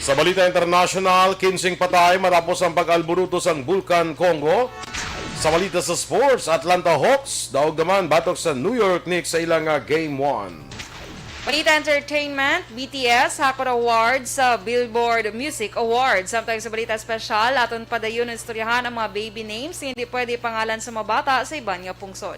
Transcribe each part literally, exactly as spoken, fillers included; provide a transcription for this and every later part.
Sa balita internasyonal, kinsing patay matapos ang pag-alburuto sang Bulkan Congo. Sa balita sa sports, Atlanta Hawks daog naman batok sa New York Knicks sa ilang, ah, Game one. Balita entertainment, B T S hakot award sa Billboard Music Awards. Samtang sa balita espesyal, aton padayon istoryahan ang mga baby names nga hindi pwede pangalan sa mga bata sa iban nga pungsod.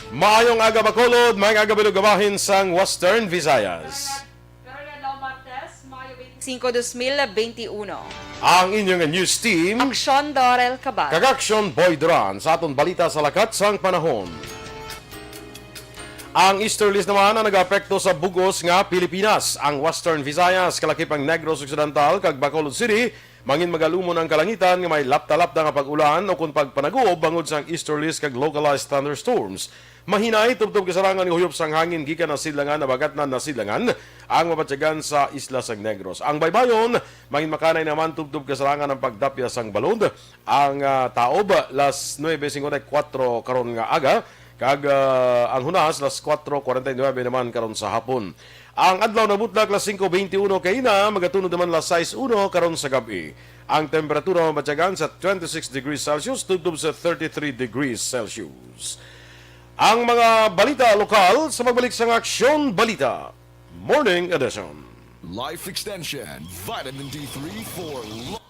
Maayong aga, Bacolod. Maayong aga, Binugabahin sang Western Visayas. Karong adlaw, Martes, Mayo twenty-five, twenty twenty-one. Ang inyong news team, Aksyon Dorel Cabal. Kag Aksyon Boy Duran sa aton balita sa lakat sang panahon. Ang easterlies naman ang nagaapekto sa bug-os nga Pilipinas. Ang Western Visayas, kalakip ang Negros Occidental, kag Bacolod City, mangin magalumon ang kalangitan nga may lapta-lapta nga pag-ulan o kon pagpanaguob bangod sang easterlies kag localized thunderstorms. Mahinay tubtob kasarangan nga huyop sang hangin gikan nasidlangan, nabagatnan, nasidlangan ang mabatyagan sa isla sang Negros. Ang baybayon, mangin makanay naman tubtob kasarangan ang pagdapya sang balod. Ang, ah, taob, las nuebe cincuenta y cuatro karon nga aga, kag, ah, ang hunas, las cuatro cuarenta y nueve naman karon sa hapon. Ang adlaw nabutlak las singko beintiuno kaina, magatunod naman las sais uno karon sa gab-i. Ang temperatura mabatyagan sa twenty-six degrees Celsius tubtob sa thirty-three degrees Celsius. Ang mga balita lokal sa pagbalik sang Aksyon Balita Morning Edition. Life Extension, Vitamin D three for lo-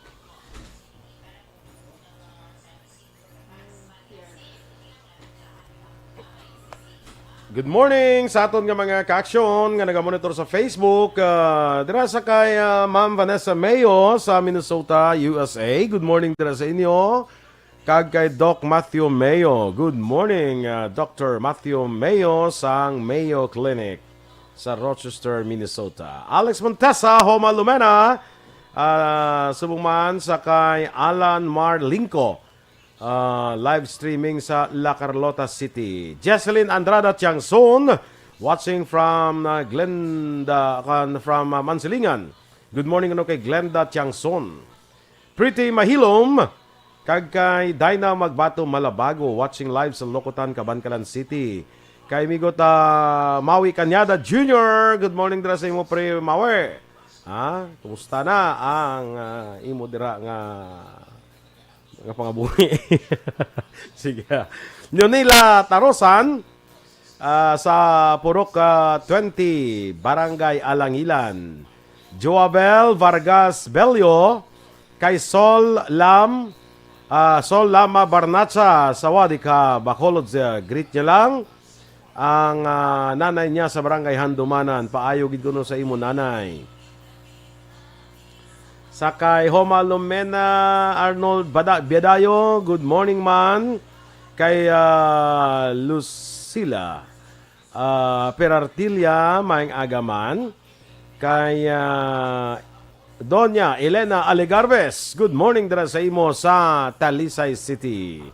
Good morning sa aton nga mga kaaksyon nga nagamonitor sa Facebook. Ah, dira sa kay, ah, Ma'am Vanessa Mayo sa Minnesota, U S A. Good morning dira sa inyo. Kag kay Doc Matthew Mayo. Good morning, ah, Doctor Matthew Mayo sang Mayo Clinic sa Rochester, Minnesota. Alex Montesa, Homa Lumena, ah, subong man sa kay Alan Mar Lingco. Ah, live streaming sa La Carlota City. Jesselyn Andrada Tiangson, watching from, ah, Glenda, kan-, from, ah, Mansilingan. Good morning, ano, kay Glenda Tiangson. Pretty Mahilom, kag kay Dinah Magbato Malabago, watching live sa Locotan, Kabankalan City. Kay amigo ta, Maui Cañada Junior, good morning dira sa imo, pre, Maui. Ha? Kumusta na ang, ah, imo dira nga nga pangabuhi. Sige. Nunila Tarosan, ah, sa Purok, ah, twenty, Barangay Alangilan. Joabel Vargas Bello, kay Sol Lam, ah, Sol Lama Barnacha, Sawadee ka, Bacolod, ah, greet niya lang ang, ah, nanay niya sa Barangay Handumanan. Paayo gid kuno sa imo nanay. Sa kay Homa Lumena Arnold Bada-, Biadayo, good morning man. Kay, ah, Lucila, ah, Perartilia, maayong aga man. Kay, ah, Doña Elena Alegarbes, good morning dira sa imo sa Talisay City.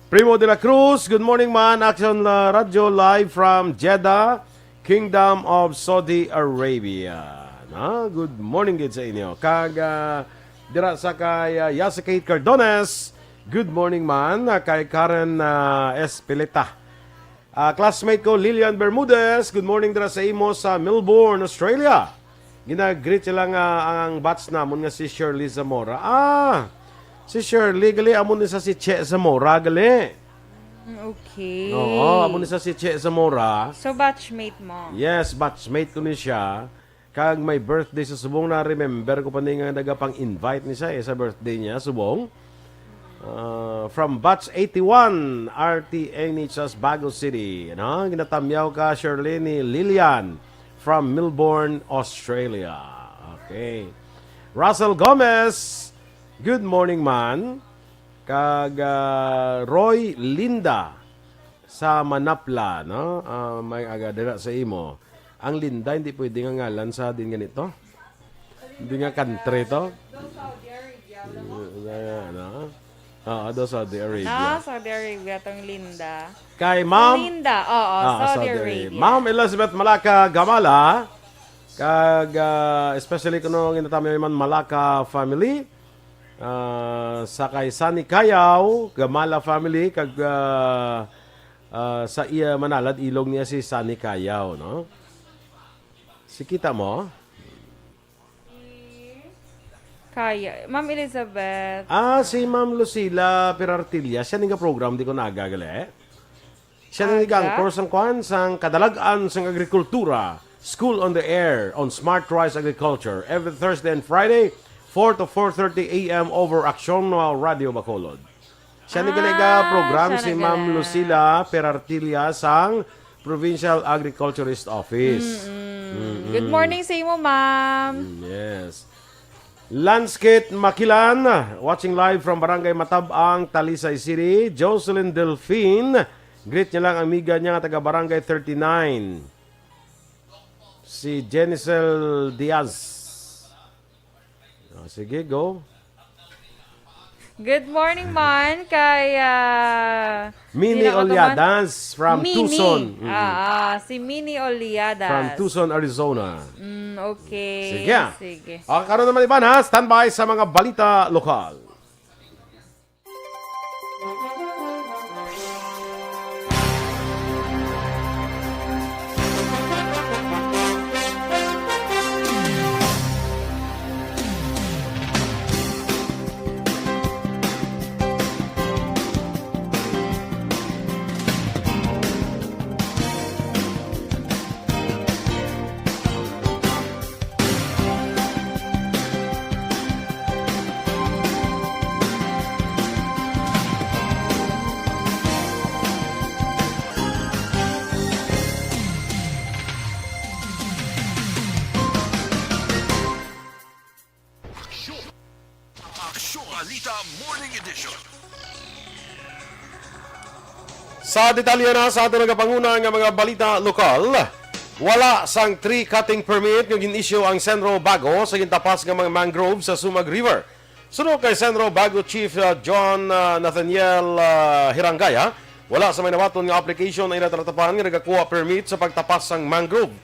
Primo de la Cruz, good morning man. Action, uh, Radyo live from Jeddah, Kingdom of Saudi Arabia. Na, good morning gid sa inyo. Kag, uh, dira sa kay, uh, Yasa Kate Cardones, good morning man. Uh, kay Karen, uh, Espileta. Ah, classmate ko, Lilian Bermudez, good morning dira sa imo sa Melbourne, Australia. Gina-greet sila nga ang batch namon nga si Shirley Zamora. Ah, si Shirley, gali, amo ni sa si Che Zamora, gali. Mm, okay. Oo, amo ni sa si Che Zamora. So, batchmate mo? Yes, batchmate ko ni siya. Kag may birthday sa subong, na-remember ko pa ni nga nagapang-invite ni siya, eh, sa birthday niya, subong. Ah, from batch eighty-one, R T N H S Bago City. Ano? Ginatamyaw ka, Shirley, ni Lilian from Melbourne, Australia. Okay. Russell Gomez, good morning man. Kag, ah, Roy Linda sa Manapla, no? Ah, maayong aga dira sa imo. Ang Linda, hindi pwede nga ngalan sa din ganito. Hindi nga country to. Ano? Oo, do Saudi Arabia. No, Saudi Arabia tong Linda. Kay Ma'am Linda, oo, ah, Saudi Saudi Arabia. Arabia. Ma'am Elizabeth Malaka Gamala, kag, ah, especially kuno ang inatami man Malaka family, ah, sa kay Sunny Kayaw, Gamala family, kag, ah, Ah, sa iya manalad, ilog niya si Sunny Cayaw, no? Si kita mo? Kaya. Ma'am Elizabeth. Ah, si Ma'am Lucila Perartilla, siya ning program, di ko naaga gali. Siya ning Aga? Angkor sang kwan, sang Kadalag-an sang Agrikultura, School on the Air on Smart Rice Agriculture, every Thursday and Friday, four to four thirty a m over Aksyon, uh, Radio Bacolod. Siya ni gali ga Ah, program siya si na Ma'am gali. Lucila Perartilla sang Provincial Agriculturist Office. Mm. Good morning sa imo, ma'am. Mm, yes. Lanskit Makilan, watching live from Barangay Matabang, Talisay City. Jocelyn Delfin, greet niya lang ang amiga niya nga taga Barangay thirty-nine. Si Jenicel Diaz. Oh, sige, go. Good morning man kay ah, Mini di na ka tuman- Oliadas from Mini. Tucson. Mm. Ah, ah, si Mini Oliadas. From Tucson, Arizona. Mm, okay. Sige, ah. Sige. Ah, karon naman, Ivan, ha? Standby sa mga balita lokal. Aksyon! Aksyon! Balita Morning Edition. Sa detalye na sa aton nagapanguna nga mga balita lokal, wala sang tree cutting permit nga gin-issue ang Senro Bago sa gintapas nga mga mangrove sa Sumag River. Suno kay Senro Bago Chief, uh, John, uh, Nathaniel, uh, Hirangaya, wala sa may nabaton nga application ang ila talatapan nga nagakuha permit sa pagtapas sang mangrove.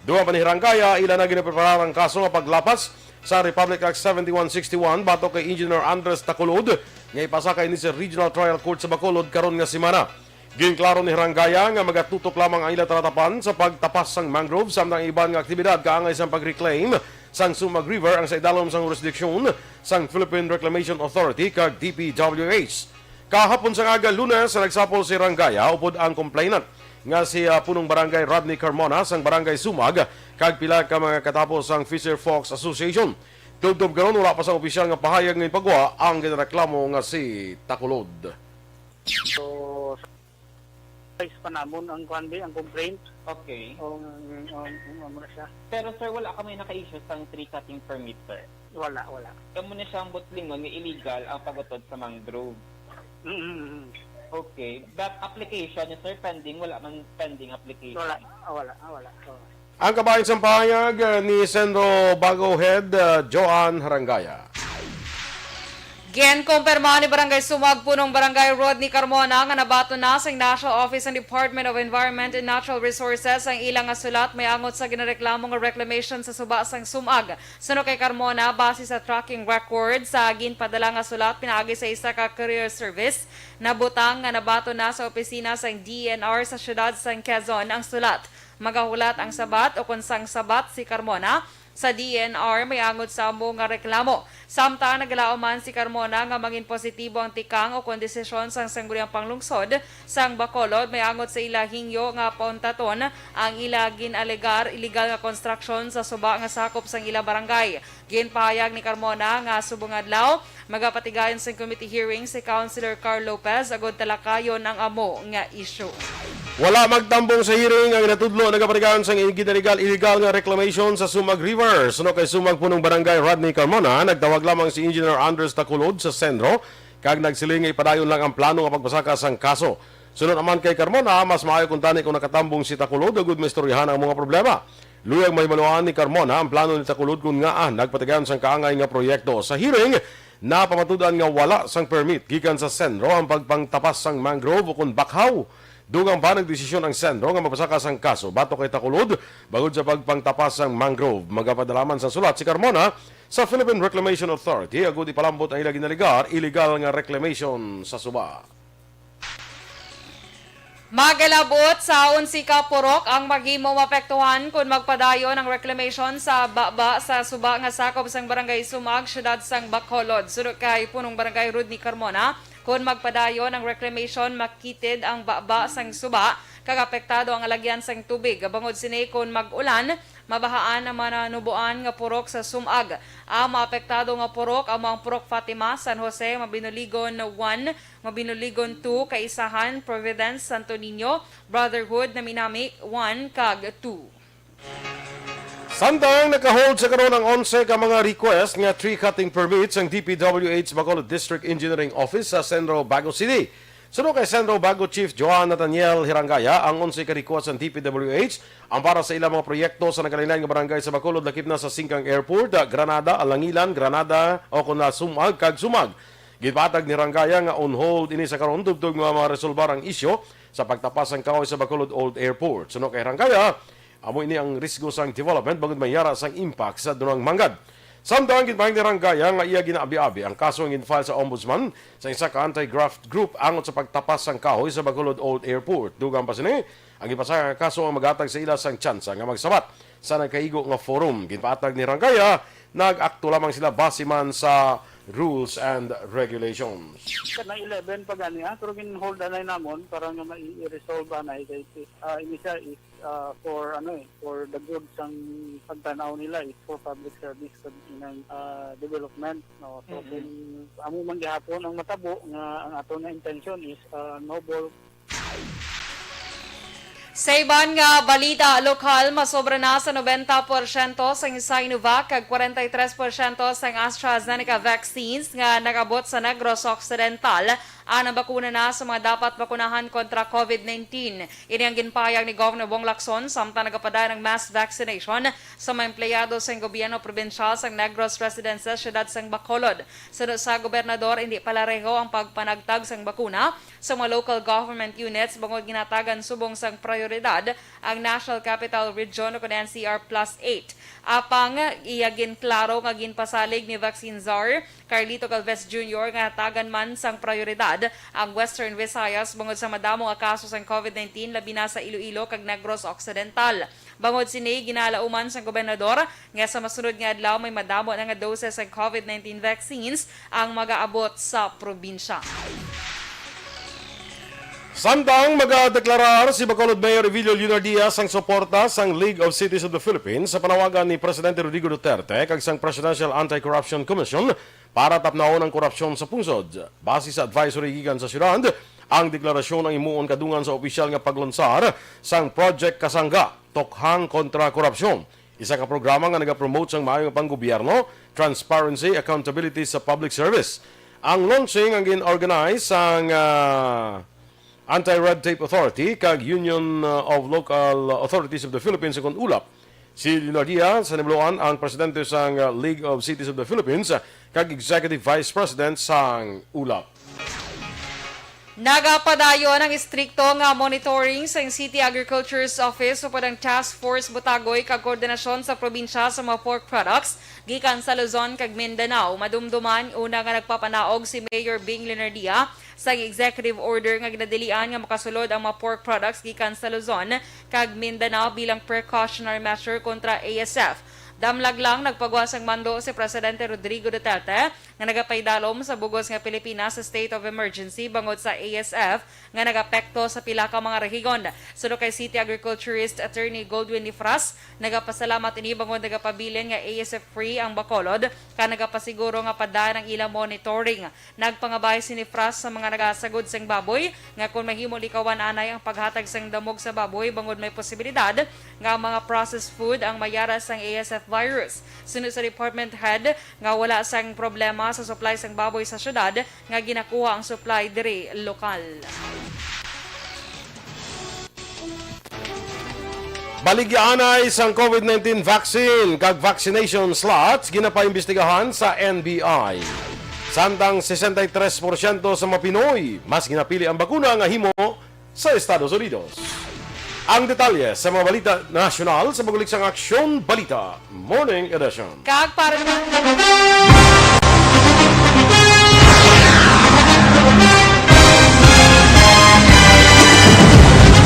Dugang pa ni Hirangaya, ila na ginapreparar ang kaso nga paglapas sa Republic Act seventy-one sixty-one batok kay Engineer Andres Taculod nga ipasaka ini sa Regional Trial Court sa Bacolod karon nga semana. Ginklaro ni Hirangaya nga magatutok lamang ang ila talatapan sa pagtapas sang mangrove, samtang ang iban nga aktibidad kaangay sang pag-reclaim sang Sumag River ang sa idalom sang jurisdiksyon sang Philippine Reclamation Authority kag D P W H. Kahapon sang aga, Lunes, nagsapol si Hirangaya upod ang complainant nga si, ah, Punong Barangay Rodney Carmona sang Barangay Sumag kag pila ka mga katapo sang Fisher Folks Association. Tubtob karon, wala pa sang opisyal nga pahayag nga ipagwa ang ginareklamo nga si Taculod. So, sa pa namon ang kuan, ang complaint. Okay. O, ang, ang, ang, ano na siya. Pero sir, wala kami naka-issue sang tree cutting permit, sir. Wala, wala. Kamo na siyang butlingon nga illegal ang pagutod sa mangrove. Mm-hmm. Okay. That application niya, sir, pending? Wala man pending application. Wala, ah, wala, ah, wala. Oh. Ang kabahin sang pahayag, uh, ni Senro Bago Head, uh, Joan Harangaya. Ginkumpirma ni Barangay Sumag Punong Barangay Rodney Carmona nga nabaton na sa National Office and Department of Environment and Natural Resources ang ila nga sulat may angot sa ginareklamo nga reclamation sa suba sang Sumag. Suno kay Carmona, base sa tracking record sa ginpadala nga sulat pinaagi sa isa ka courier service, nabutang nga nabaton na sa opisina sang D E N R sa siyudad sang Quezon ang sulat. Magahulat ang sabat o kon sang sabat si Carmona sa D E N R may angot sa amo nga reklamo. Samtang naglaom man si Carmona nga mangin positibo ang tikang o kon desisyon sang Sangguniang Panglungsod sang Bacolod may angot sa ila hingyo nga pauntaton ang ila gin-alegar illegal nga konstruksyon sa suba nga sakop sang ila barangay. Ginpahayag ni Carmona nga subong adlaw magapatigayon sang committee hearing si Councilor Carl Lopez agud talakayon ang amo nga issue. Wala magtambong sa hearing ang natudlo nagapatigayon sang ginalegar illegal nga reclamation sa Sumag River. Suno kay Sumag Punong Barangay Rodney Carmona, nagtawag lamang si Engineer Andres Taculod sa Senro kag nagsiling nga ipadayon lang ang plano nga pagpasaka sang kaso. Suno naman kay Carmona, mas maayo kuntani kung nakatambong si Taculod agud maistoryahan ang mga problema. Luyag mahibaluan ni Carmona ang plano ni Taculod kon ngaa nagpatigayon sang kaangay nga proyekto. Sa hearing, napamatud-an nga wala sang permit gikan sa Senro ang pagpangtapas sang mangrove o kon bakhaw. Dugang pa, nagdesisyon ang Senro nga magpasaka sang kaso batok kay Taculod bangod sa pagpangtapas sang mangrove. Magapadala man sang sulat si Carmona sa Philippine Reclamation Authority agud ipalambot ang ila ginalegar illegal nga reclamation sa suba. Magalabot sa onse ka purok ang maghimo maapektuhan kon magpadayon ang reclamation sa baba sa suba nga sakop sang Barangay Sumag, siyudad sang Bacolod. Suno kay Punong Barangay Rodney Carmona, kon magpadayon ang reclamation, makitid ang baba sang suba kag apektado ang alagyan sang tubig. Bangod sini, kon mag-ulan, mabahaan ang mga nanuboan nga purok sa Sumag. Ang maapektado nga purok amo ang Purok Fatima, San Jose, Mabinoligon one, Mabinoligon two, Kaisahan, Providence, Santo Niño, Brotherhood, Naminami one kag two. Samtang naka-hold sa karon ang onse ka mga request nga tree cutting permits ang D P W H Bacolod District Engineering Office sa Centro Bago City. Suno kay Centro Bago Chief Joan Nathaniel Hirangaya, ang onse ka request sang D P W H ang para sa ilang mga proyekto sa nagkalain-lain nga barangay sa Bacolod, lakip na sa Singkang Airport, Granada, Alangilan, Granada, o kon na Sumag kag Sumag. Ginpatag ni Hirangaya nga on hold ini sa karon tubtob nga maresolbar ang isyu sa pagtapas sang kahoy sa Bacolod Old Airport. Suno kay Hirangaya, amo ini ang risgo sang development bangod may yara sang impact sa dunang manggad. Samtang ginpahayag ni Hirangaya nga iya ginaabi-abi ang kaso nga gin-file sa Ombudsman sa isa ka anti-graft group angot sa pagtapas sang kahoy sa Bacolod Old Airport. Dugang pa sini, ang ipasaka nga kaso ang maghatag sa ila sang tsansa nga magsabat sa nagkaigo nga forum. Ginpatag ni Hirangaya, nag-akto lamang sila base man sa rules and regulations. Kana eleven pa gani, ah, pero gin-hold anay namon para nga mai-resolve anay kay, ah, ini siya is, ah, for, ano, eh, for the good sang pagtan-aw nila, is for public service kag inang, ah, development, no? So, Mm-mm. Kung amo man gihapon ang matabo nga ang ato nga intention is, ah, noble. Sa iban nga balita lokal, masobra na sa nobenta porsyento sang Sinovac kag kwarenta y tres porsyento sang AstraZeneca vaccines nga nag-abot sa Negros Occidental ang nabakuna na sa mga dapat bakunahan kontra COVID nineteen. Ini ang ginpahayag ni Governor Bong Lacson samtang nagapadayon ang mass vaccination sa mga empleyado sang gobyerno probinsyal sang Negros Residences, siyudad sang Bacolod. Suno sa gobernador, indi palareho ang pagpanagtag sang bakuna sa mga local government units bangod ginatagan subong sang prioridad ang National Capital Region o kon N C R plus eight. Apang iya ginklaro nga ginpasalig ni Vaccine Czar Carlito Galvez Junior nga natagan man sang prioridad ang Western Visayas bangod sa madamo nga kaso sang COVID nineteen, labi na sa Iloilo kag Negros Occidental. Bangod sini, ginalauman sang gobernador nga sa masunod nga adlaw may madamo na nga doses sang COVID nineteen vaccines ang magaabot sa probinsya. Samtang magadeklarar si Bacolod Mayor Evilio Leonardia sang suporta sang League of Cities of the Philippines sa panawagan ni Presidente Rodrigo Duterte kag sang Presidential Anti-Corruption Commission para tapnawon ang korupsyon sa pungsod. Base sa advisory gikan sa siyudad, ang deklarasyon ang himuon kadungan sa opisyal nga paglansar sang Project Kasangga, Tokhang kontra Korupsyon, isa ka programa nga nagapromote sang maayo nga panggobyerno, transparency, accountability sa public service. Ang launching ang gin-organize sang, ah, Anti-Red Tape Authority kag Union, uh, of Local Authorities of the Philippines, kon ULAP. Si Leonardia, sa nibuluan, ang presidente sang, uh, League of Cities of the Philippines, uh, kag Executive Vice President sang ULAP. Nagapadayon ang istrikto nga monitoring sang City Agriculture's Office upod ang Task Force Butagoy kag Koordinasyon sa Probinsya sa mga Pork Products gikan sa Luzon kag Mindanao. Madumduman una nga nagpapanaog si Mayor Bing Leonardia sang executive order nga ginadilian nga makasulod ang mga pork products gikan sa Luzon kag Mindanao bilang precautionary measure kontra A S F. Damlag lang, nagpagwa sang mando si Presidente Rodrigo Duterte nga nagapaidalom sa bug-os nga Pilipinas sa state of emergency bangod sa A S F nga nagapekto sa pila ka mga rehiyon. Suno kay City Agriculturist Attorney Goldwin Nifras, nagapasalamat ini bangod nagapabilin nga A S F free ang Bacolod, kag nagapasiguro nga padayon ang ilang monitoring. Nagpangabay si Nifras sa mga nagasagod sang baboy nga kon mahimo likawan anay ang paghatag sang damog sa baboy bangod may posibilidad nga ang mga processed food ang mayara sang A S F virus. Suno sa department head nga wala sang problema sa supply sang baboy sa syudad nga ginakuha ang supply diri lokal. Baligyaanay sang COVID nineteen vaccine kag vaccination slots ginapaimbestigahan sa N B I. Samtang sesenta y tres porsyento sa mga Pinoy mas ginapili ang bakuna nga himo sa Estados Unidos. Ang detalye sa mga balita nasyonal sa pag-ulik sang Aksyon Balita Morning Edition. Kag para naman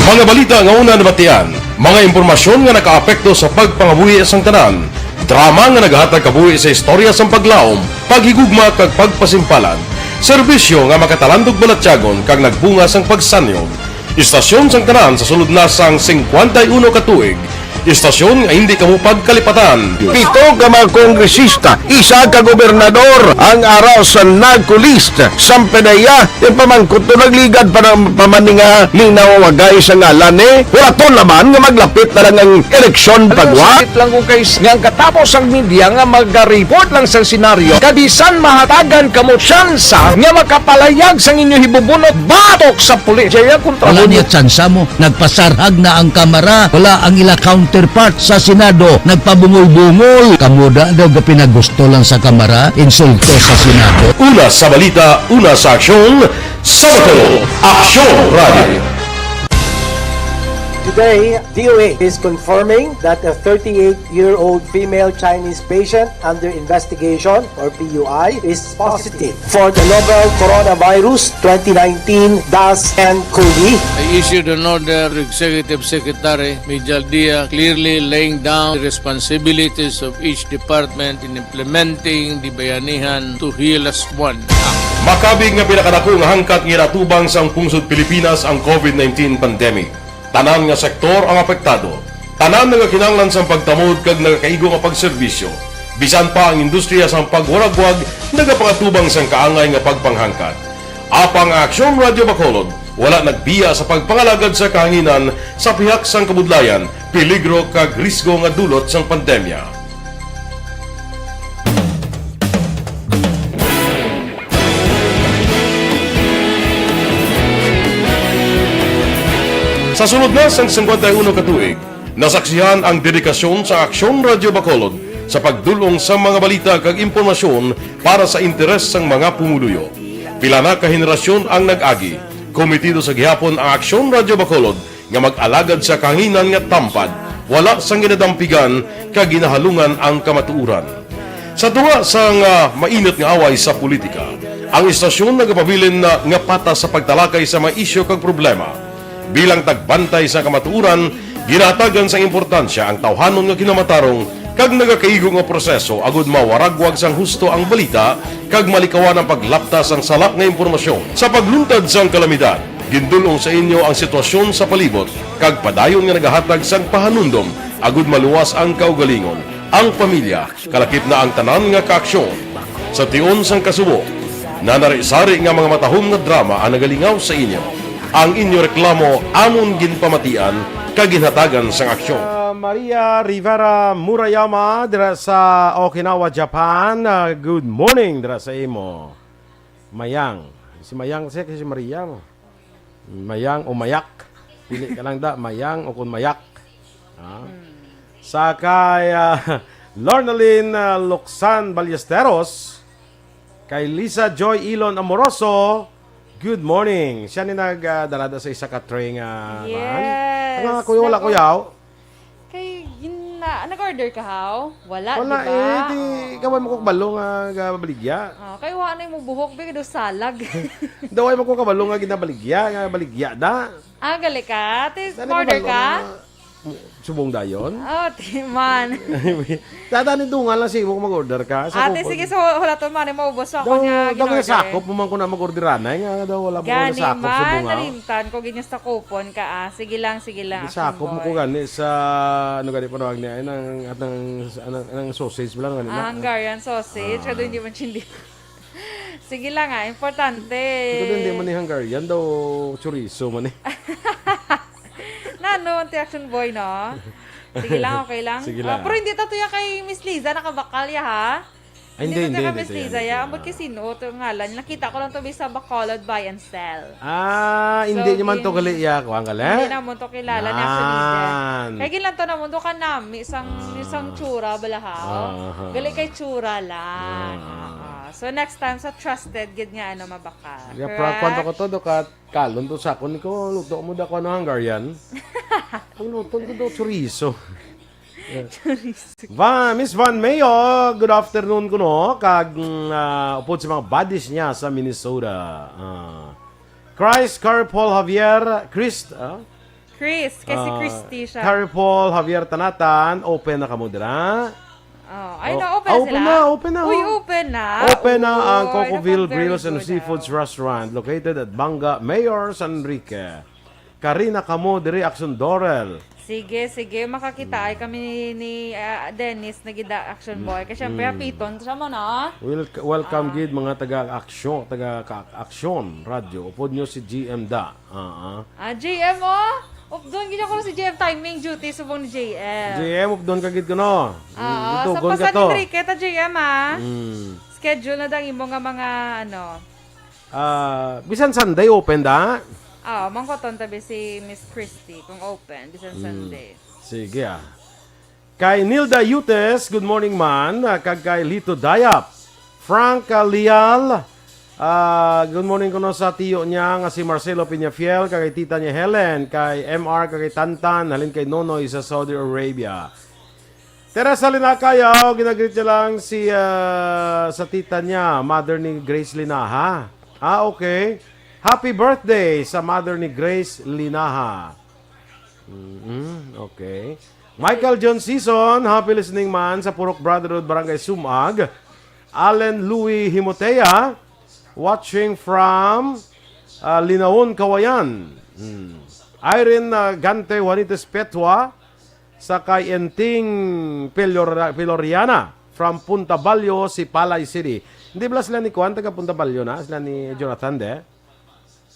Mga balita nga una nabatian, mga impormasyon nga nakaapekto sa pagpangabuhi sang tanan, drama nga nagahatag kabuhi sa istorya sang paglaom, paghigugma kag pagpasimpalan, serbisyo nga makatalandog balatyagon kag nagbunga sang pagsanyog. Istasyon sang tanan sa sulod na sang singkwenta y uno ka tuig, istasyon nga hindi kamo pagkalipatan. Pito ka mga kongresista, isa ka gobernador ang ara sa NAGCO list. Sampanaya, yung pamangkot to nagligad pa ng pamaninga ni nawawagay sa ngalan ni. Wala to naman nga maglapit na lang ang eleksyon Alam mo, pagwa. Sakit lang kung kay nga ang katapos ang media nga magariport lang sa senaryo, kabisan mahatagan kamo tsansa nga makapalayag sang inyo hibubunot batok sa pulis. Jaya kontra Wala mo niya tsansa mo. Nagpasarhag na ang Kamara. Wala ang ila counterpart sa Senado. Nagpabungol-bungol. Kamo da daw ga pinagusto lang sa Kamara, insulto sa Senado. Una sa balita, una sa aksyon, sa Bacolod, Aksyon Radio. Today, D O H is confirming that a thirty-eight-year-old female Chinese patient under investigation, or P U I, is positive for the novel coronavirus twenty nineteen dash N cov. I issued an order to Executive Secretary Mijal Dia, clearly laying down the responsibilities of each department in implementing the Bayanihan to Heal Us One Act. Makabig nga pinakadako nga hangkat nga ginatubang sang pungsod Pilipinas ang covid nineteen pandemic. Tanan nga sektor ang apektado. Tanan nagakinahanglan sang pagtamod kag nagakaigo nga pagserbisyo. Bisan pa ang industriya sang pagwaragwag nagapangatubang sang kaangay nga pagpanghangkat. Apang ang Aksyon Radio Bacolod wala nagbiya sa pagpangalagad sa kahanginan sa pihak sang kabudlayan, peligro kag risgo nga dulot sang pandemya. Sa sulod na sang singkwenta y uno ka tuig, nasaksihan ang dedikasyon sa Aksyon Radio Bacolod sa pagdul-ong sa mga balita kag impormasyon para sa interes sang mga pumuluyo. Pila na ka henerasyon ang nag-agi. Komitido sa gihapon ang Aksyon Radio Bacolod nga mag-alagad sa kahanginan nga tampad, wala sang ginadampigan kag ginahalungan ang kamatuoran. Sa tunga sang, ah, mainit nga away sa politika, ang istasyon nagapabilin na nga patas sa pagtalakay sa mga isyu kag problema. Bilang tagbantay sa kamatuoran, ginahatagan sang importansya ang tawhanon nga kinamatarong kag nagakaigo nga proseso agud mawaragwag sang husto ang balita kag malikawan ang paglapta sang sala nga impormasyon. Sa pagluntad sang kalamidad, gindul-ong sa inyo ang sitwasyon sa palibot kag padayon nga nagahatag sang pahanumdom agud maluwas ang kaugalingon, ang pamilya, kalakip na ang tanan nga kaaksyon. Sa tion sang kasubo, nanari-sari nga mga matahom nga drama ang nagalingaw sa inyo. Ang inyo reklamo amon ginpamatian kag ginhatagan sang aksyon. Ah, Maria Rivera Murayama dira sa Okinawa, Japan. Ah, good morning dira sa imo. Mayang. Si Mayang siya kay si Maria mo. Mayang o Mayak. Pili ka lang da, Mayang o kung Mayak. Ha? Hmm. Sa kay, ah, Lornalyn, ah, Locsan Ballesteros, kay Lisa Joy Ilon Amoroso, good morning. Siya ni nag, ah, dala da sa isa ka tray nga, man. Yes. Ang mga kuyaw, wala Nako. kuyaw. Kay, gina-, nag-order ka, haw? Wala, Wala di ba? eh, di, Oo. Kaway mo ko kabalo nga gabaligya. Ah, kay wa na yung buhok, be, daw salag. Daw ay mo ko kabalo nga ginabaligya, nga baligya da. Ah, gali ka? Ate, Dali order ko ka? kabalo nga, subong dayon. Oh, timan. Dada ni dungan lang sige mo kung mag-order ka. Sa Ate, kupon. sige, so, wala to man, maubos ako Daw, nga daw nga gin-order. sakop mo man ko na mag-order anay, nga daw wala mo Gani sakop man, subong, ah. nalimtan ko, ginyas sa kupon ka, ah. Sige lang, sige lang, Di action sakop mo ko boy. gani sa, ano gani panawag niya, ay, nang, at nang, anang, anang sausage, wala gani na. Ah, Hungarian sausage, Ah. kado hindi man chindi. Sige lang, ah, importante. Ito din, di man ni Hungarian, daw chorizo man eh. Nano, ang reaction boy, no? Sige lang, okay lang. Sige Ah, lang. pero hindi ta tuya kay Miss Liza, nakabakal ya, ha? Ay, hindi, Hindi, hindi, hindi, Miss hindi, Liza, hindi. ya. Ambot kay sino, to ngalan. Nakita ko lang to, bisa Bacolod Buy and Sell. Ah, hindi So, naman to gin-, gali, ya, kuwan ka, le? Hindi naman to kilala ni Action Leader. Nan. Kaya ginlanto naman to kanami, sang, Ah. sang tsura, balahaw. Ah, ah. Gali kay tsura lang. Ah. Ah, ah. So, next time, sa trusted, gid nga, ano, mabakal. Ya, pra, Correct? kwan pa ko to, do ka, kalon to sa akon, ko, luto mo da ko, ano, Hungarian? Ang luto ko do, chorizo. Chorizo. Va-, Miss Van Mayo, good afternoon kuno. Kag, mm, ah, upod sa mga buddies niya sa Minnesota. Ah, Christ Carpol Javier, Christ, ah? Chris, kay si Ah, Christy siya. Carrie Paul, Javier Tanatan, open na kamo dira? Oh, ay, Oh, na, open ah, na open sila? na, open na, Uy, oh. open na. Open na ang Uy, Cocoville Grills and very good, Seafoods ah. Restaurant located at Banga, Mayor San Enrique. Karina kamo diri, Action Dorel. Sige, sige. Makakita ay kami ni, ni, ah, Dennis, nagida Action Boy. Kay syempre, Mm. hapiton siya mo, no? Wel-, welcome Ah. gid, mga taga-aksyon, taga-ka-, aksyon, radyo. Upod nyo si G M da. Ah, ah. Ah, G M, oh! Updon gid ako si G M, timing duty, subong ni G M. G M, updon ka gid ko, no? Ah, Mm, sa itugon ka Pasan to. Enrique ta, G M, ah. Mm. Schedule na dang imo nga mga, ano. Ah, bisan Sunday open da? Ah, mangkoton tabi si Miss Christy kung open, bisan Mm. Sunday. Sige, ah. Kay Nilda Yutes, good morning man. Ah, kag kay Lito Dayap. Frank, ah, Lial, ah, good morning kuno sa tiyo niya nga si Marcelo Peñafiel, kag kay tita niya Helen, kay M R, kag kay Tantan, halin kay Nonoy sa Saudi Arabia. Teresa Linacayaw, ginagreet niya lang si, ah, sa tita niya, mother ni Grace Linaha. Ah, okay. Happy birthday sa mother ni Grace Linaha. Mm, okay. Michael John Season, happy listening man sa Purok Brotherhood, Barangay Sumag. Allen Louis Himotea, watching from, ah, Linaon, Kawayan. Mm. Irene, ah, Gante Juanites Petua, sa kay Enting Pelor-, Peloriana from Punta Balyo, Sipalay City. Hindi bala sila ni Kuan, taga Punta Balyo na? Sila ni Jonathan, de?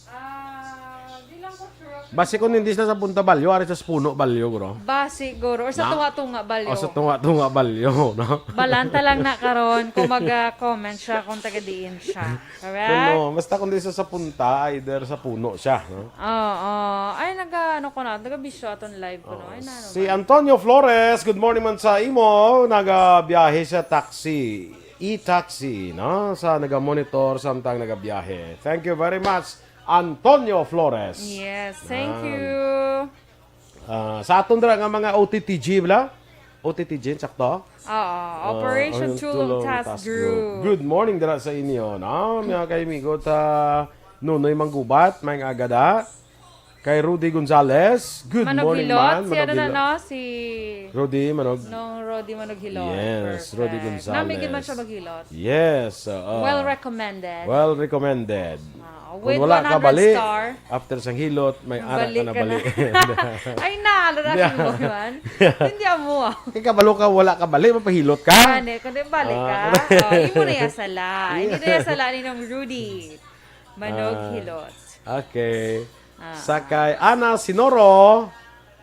Ah, di lang ko sure. Basi kung hindi sila sa Punta Balyo, ari sa Puno Balyo, guro. Ba, siguro. Or sa Na? Tunga-Tunga Balyo. O, sa Tunga-Tunga Balyo, no? Balanta lang na karon kung mag-comment siya kung taga diin siya. Correct? Pero, basta kung di sa, sa Punta, either sa Puno siya, no? Oo. Ay, naga, ano ko na, naga-bisyo aton live ko, no? Ay, Oh, na, ano si man. Antonio Flores, good morning man sa imo. Nagabiyahe sa taxi, e-taxi, no? Sa naga-monitor, samtang nagabiyahe. Thank you very much, Antonio Flores. Yes, thank Yan. you. Ah, sa aton dira nga mga O T T G, bala? O T T G, sakto? Oo, Ah, Operation ang Tulong Tulong Task Task Group. Group. Good morning dira sa inyo, no? Mga kaimigo, ta Nunoy Manggubat, may agada. Kay Rudy Gonzales, good Manog morning, Hilot, man. Si Manog ano na, Hilot. no? Si Rudy Manog. Nong Rudy Manog Hilot. Yes, Rudy Perfect. Gonzales. Nami gid man siya maghilot. Yes, oo. Well recommended. Well recommended. Ah, Kung with wala ka one hundred bali, star. after sang hilot, may ara Balik ka na ka bali. na. Ay, na, lalaki Yeah. mo, man. Hindi amo, ah. Kay kabalo ka, wala ka bali, mapahilot ka. Gani, kundi balik ka. Ah. Oh, imo na yung sala. Hindi na yung sala ni Nong Rudy. Manog Ah, Hilot. okay. Ah. Sa kay Ana Sinoro,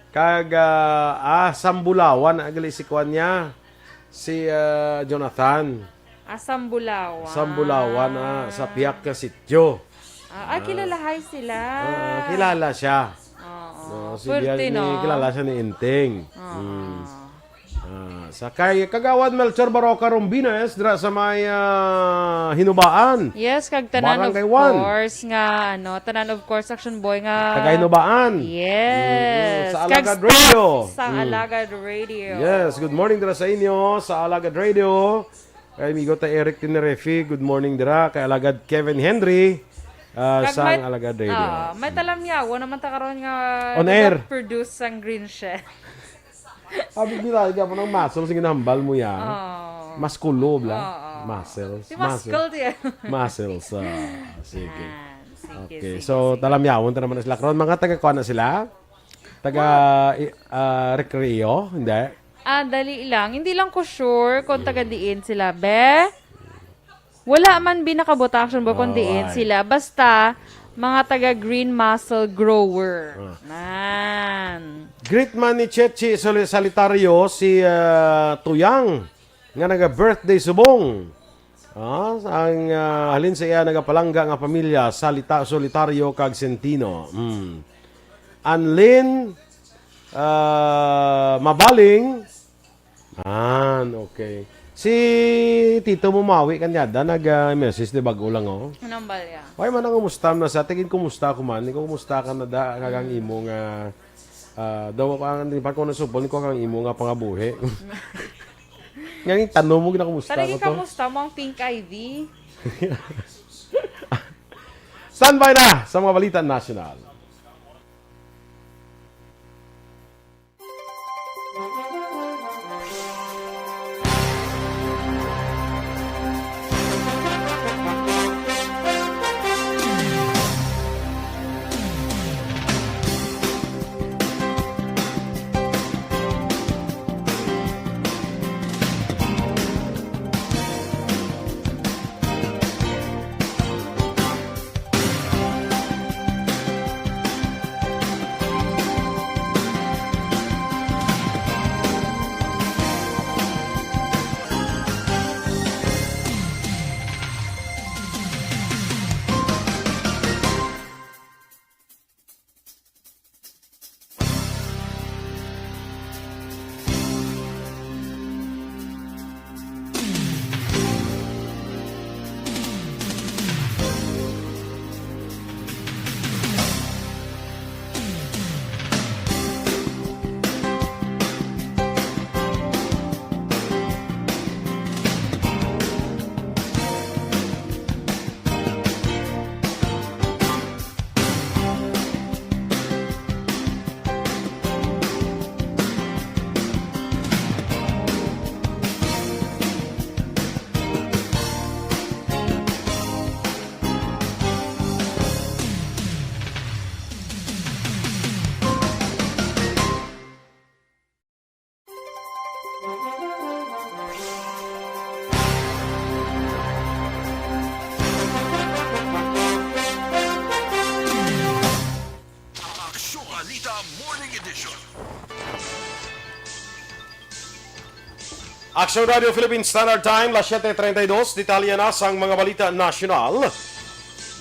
kag, ah, ah, Sambulawan, ang gali si kuwan niya, si, ah, Jonathan. Ah, Sambulawan. Sambulawan, ah, sa Piak ka Sityo. Ah, ay, Ah. kilalahay sila. Ah, kilala siya. Oo. No, si Pwerte, Bian-, ni, no? kilala siya ni Inting. Oo. Mm. Ah, sa kay Kagawad Melchor Baroca Rombines, dira sa may, ah, Hinubaan. Yes, kag tanan, of Barangay one. course, nga, ano, tanan, of course, Action Boy, nga Taga Hinubaan. Yes. Mm, sa Kag Alagad staff Radio. sa Mm. Alagad Radio. Yes, good morning dira sa inyo, sa Alagad Radio. Kay amigo ta Eric Tenerife, good morning dira. Kay Alagad Kevin Henry, ah, Kag sang may, Alagad Radio. ah, may talamyawan naman ta karon nga On air. nag-produce sang Green Chef. Abi, bilay ka mo ng muscles, sige, nahambal mo yan. Oo. Maskulo, bla? Oo. Muscles. Si Muscle, Muscles. di yan. Muscles, ah, sige. Yan. Sige, Okay, sige, so, sige. talamyawon ta naman na sila. Karon, mga taga-kuan na sila? Taga, i-, ah, Recreo? Hindi? Ah, dali lang. Hindi lang ko sure kung taga diin sila, be. Wala man binakabutang, Action Boy, kung Oh, diin ay. sila. Basta, mga taga Green Muscle Grower. Ah. Nan. Greet man ni Chechi Soli-, Solitario si, ah, Tuyang, nga naga-birthday subong. Ah, ang, ah, halin sa iya nagapalangga nga pamilya, Salita-, Solitario kag Centino. Mm. Anlin, ah, Mabaling, Ah, okay. Si Tito Mumawi kanyada nag, ah, message di bago lang, oh. Anong balya? Why man ang kumusta na sa tingin kumusta ko man? Ikaw kumusta ka na da kagang imo nga, ah, daw ko ang di pa ko nasubol ko kang imo nga pangabuhi. Ngani tanong mo gina kumusta Talagi ko to? kamusta mo ang Pink Ivy? Standby na sa mga balita nasyonal. Aksyon Balita Morning Edition. Aksyon Radio Philippine Standard Time, las siete treinta y dos. Detalye na sang mga balita nasyonal.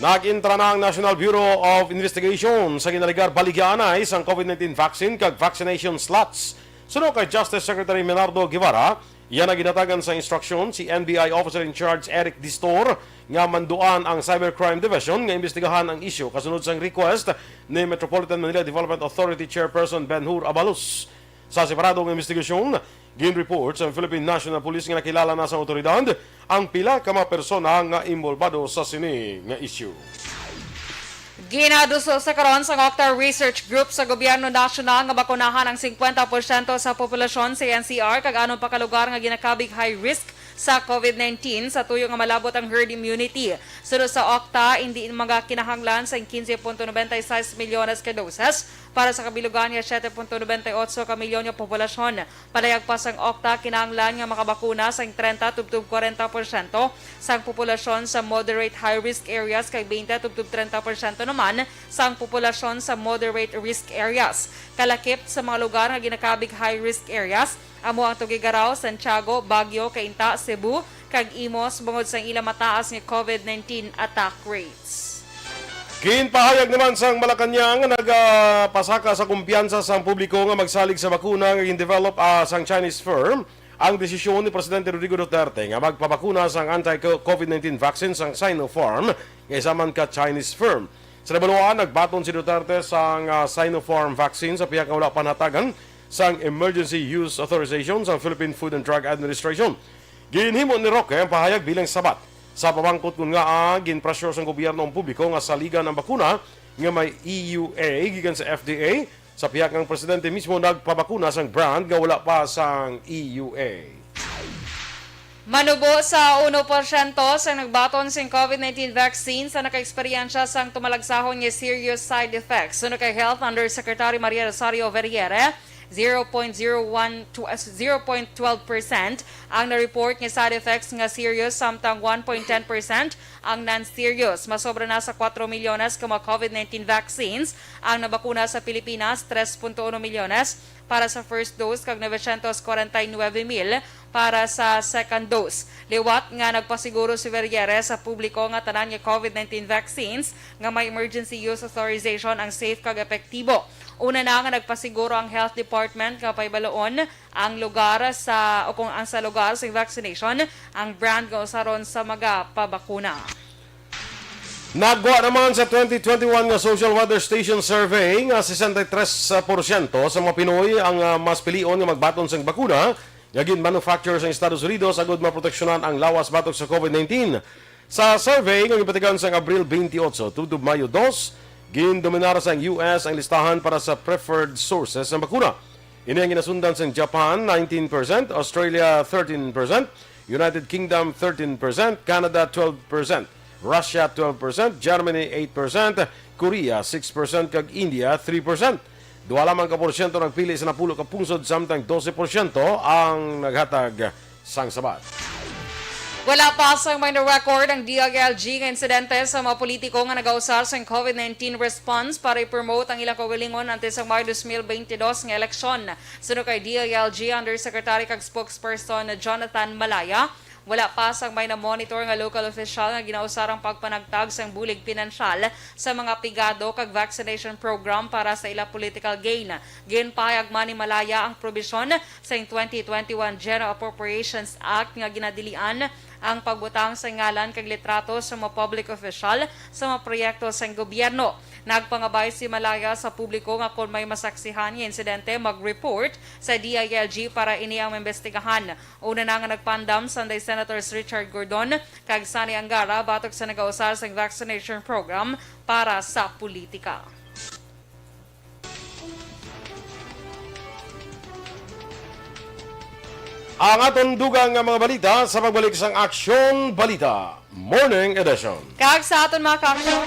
Nag-intra na ang National Bureau of Investigation sa ginaligar baligyaanay sang COVID nineteen vaccine kag vaccination slots. Suno kay Justice Secretary Menardo Guevara, iya na ginhatagan sa instruksyon si N B I Officer in Charge Eric Distor nga manduan ang Cybercrime Division nga imbestigahan ang isyu kasunod sang request ni Metropolitan Manila Development Authority Chairperson Ben Hur Abalos. Sa separado nga investigasyon, gin-report sa Philippine National Police nga nakilala na sa awtoridad ang pila ka mga persona nga inbolbado sa sini nga isyu. Ginaduso sa karon sang Octa Research Group sa Gobyerno Nasyonal nga bakunahan ang singkwenta porsyento sa populasyon sa N C R kag anom pa ka lugar nga ginakabig high risk sa COVID nineteen sa tuyo nga malabot ang herd immunity. Suno sa Octa, indi magakinahanglan sang quince punto noventa y seis milyones ka doses para sa kabilugan nga siete punto noventa y otso ka milyon nga populasyon. Palayag pa sang Octa, kinahanglan nga makabakuna sang treinta tubtob kwarenta porsyento sang populasyon sa moderate high risk areas kag twenty tubtob treinta porsyento naman sang populasyon sa moderate risk areas. Kalakip sa mga lugar nga ginakabig high risk areas, amo ang Tuguegarao, Santiago, Baguio, Cainta, Cebu, kag Imus bungod sang ila mataas nga COVID nineteen attack rates. Ginpahayag naman sang Malacañang nga nagapasaka sa kumpiyansa sang publiko nga magsalig sa bakuna nga gin-develop, ah, sang Chinese firm ang desisyon ni Presidente Rodrigo Duterte nga magpabakuna sang anti-COVID nineteen vaccine sang Sinopharm nga isa man ka Chinese firm. Sa nabaluan, nagbaton si Duterte sang, ah, Sinopharm vaccine sa pihak nga wala pa nahatagan sang emergency use authorization sang Philippine Food and Drug Administration. Ginhimo ni Roque ang pahayag bilang sabat sa pamangkot kon ngaa ginpressure sang gobyerno ang publiko nga saligan ang bakuna nga may E U A gikan sa F D A, sa pihak nga ang presidente mismo nagpabakuna sang brand nga wala pa sang E U A. Manubo sa uno porsyento sang nagbaton sing COVID nineteen vaccine sa nakaeksperyensya sang tumalagsahon nga serious side effects. Suno kay Health Undersecretary Maria Rosario Vergeire, zero point zero one to, ah, zero point twelve percent ang na-report nga side effects nga serious, samtang one point ten percent ang non-serious. Masobra na sa kuwatro milyones ka mga COVID nineteen vaccines ang nabakuna sa Pilipinas, tres punto uno milyones para sa first dose kag novecientos kwarenta y nuebe mil para sa second dose. Liwat nga nagpasiguro si Vergeire sa publiko nga tanan nga COVID nineteen vaccines nga may emergency use authorization ang safe kag epektibo. Una na nga nagpasiguro ang Health Department nga pahibaloon ang lugar sa, o kung ang sa lugar sa vaccination, ang brand nga usaron sa magapabakuna. Nagwa naman sa twenty twenty-one nga Social Weather Station Survey nga sesenta y tres porsyento sa mga Pinoy ang, ah, mas pilion nga magbaton sang bakuna nga gin-manufacture sa Estados Unidos agud maproteksyonan ang lawas batok sa COVID nineteen. Sa survey nga gibatigan sang Abril twenty-eight tubtob Mayo dos, gindominar sang U S ang listahan para sa preferred sources sang bakuna. Ini ang ginasundan sang Japan, nineteen percent, Australia, thirteen percent, United Kingdom, thirteen percent, Canada, twelve percent, Russia, twelve percent, Germany, eight percent, Korea, six percent, kag India, three percent. Duha lamang ka porsyento nagpili sa napulo ka pungsod, samtang dose porsyento ang naghatag sang sabat. Wala pa sang may na-record ang D I L G nga insidente sa mga politiko nga nagausar sang COVID nineteen response para i-promote ang ilang kaugalingon antes sang Mayo dos mil beintidos nga eleksyon. Suno kay D I L G Undersecretary kag Spokesperson Jonathan Malaya, wala pa sang may na-monitor nga local official nga ginausar ang pagpanagtag sang bulig pinansyal sa mga pigado kag vaccination program para sa ila political gain. Ginpahayag man ni Malaya ang probisyon sa twenty twenty-one General Appropriations Act nga ginadilian ang pagbutang sa ngalan kag litrato sa mga public official sa mga proyekto sa gobyerno. Nagpangabay si Malaya sa publiko nga kon may masaksihan nga insidente, mag-report sa D I L G para ini ang maimbestigahan. Una na nga nagpaandam sanday Senators Richard Gordon kag Sonny Angara batok sa nagausar sang vaccination program para sa politika. Ang aton dugang nga mga balita sa pagbalik sang Aksyon Balita Morning Edition. Kag sa aton mga ka-aksyon.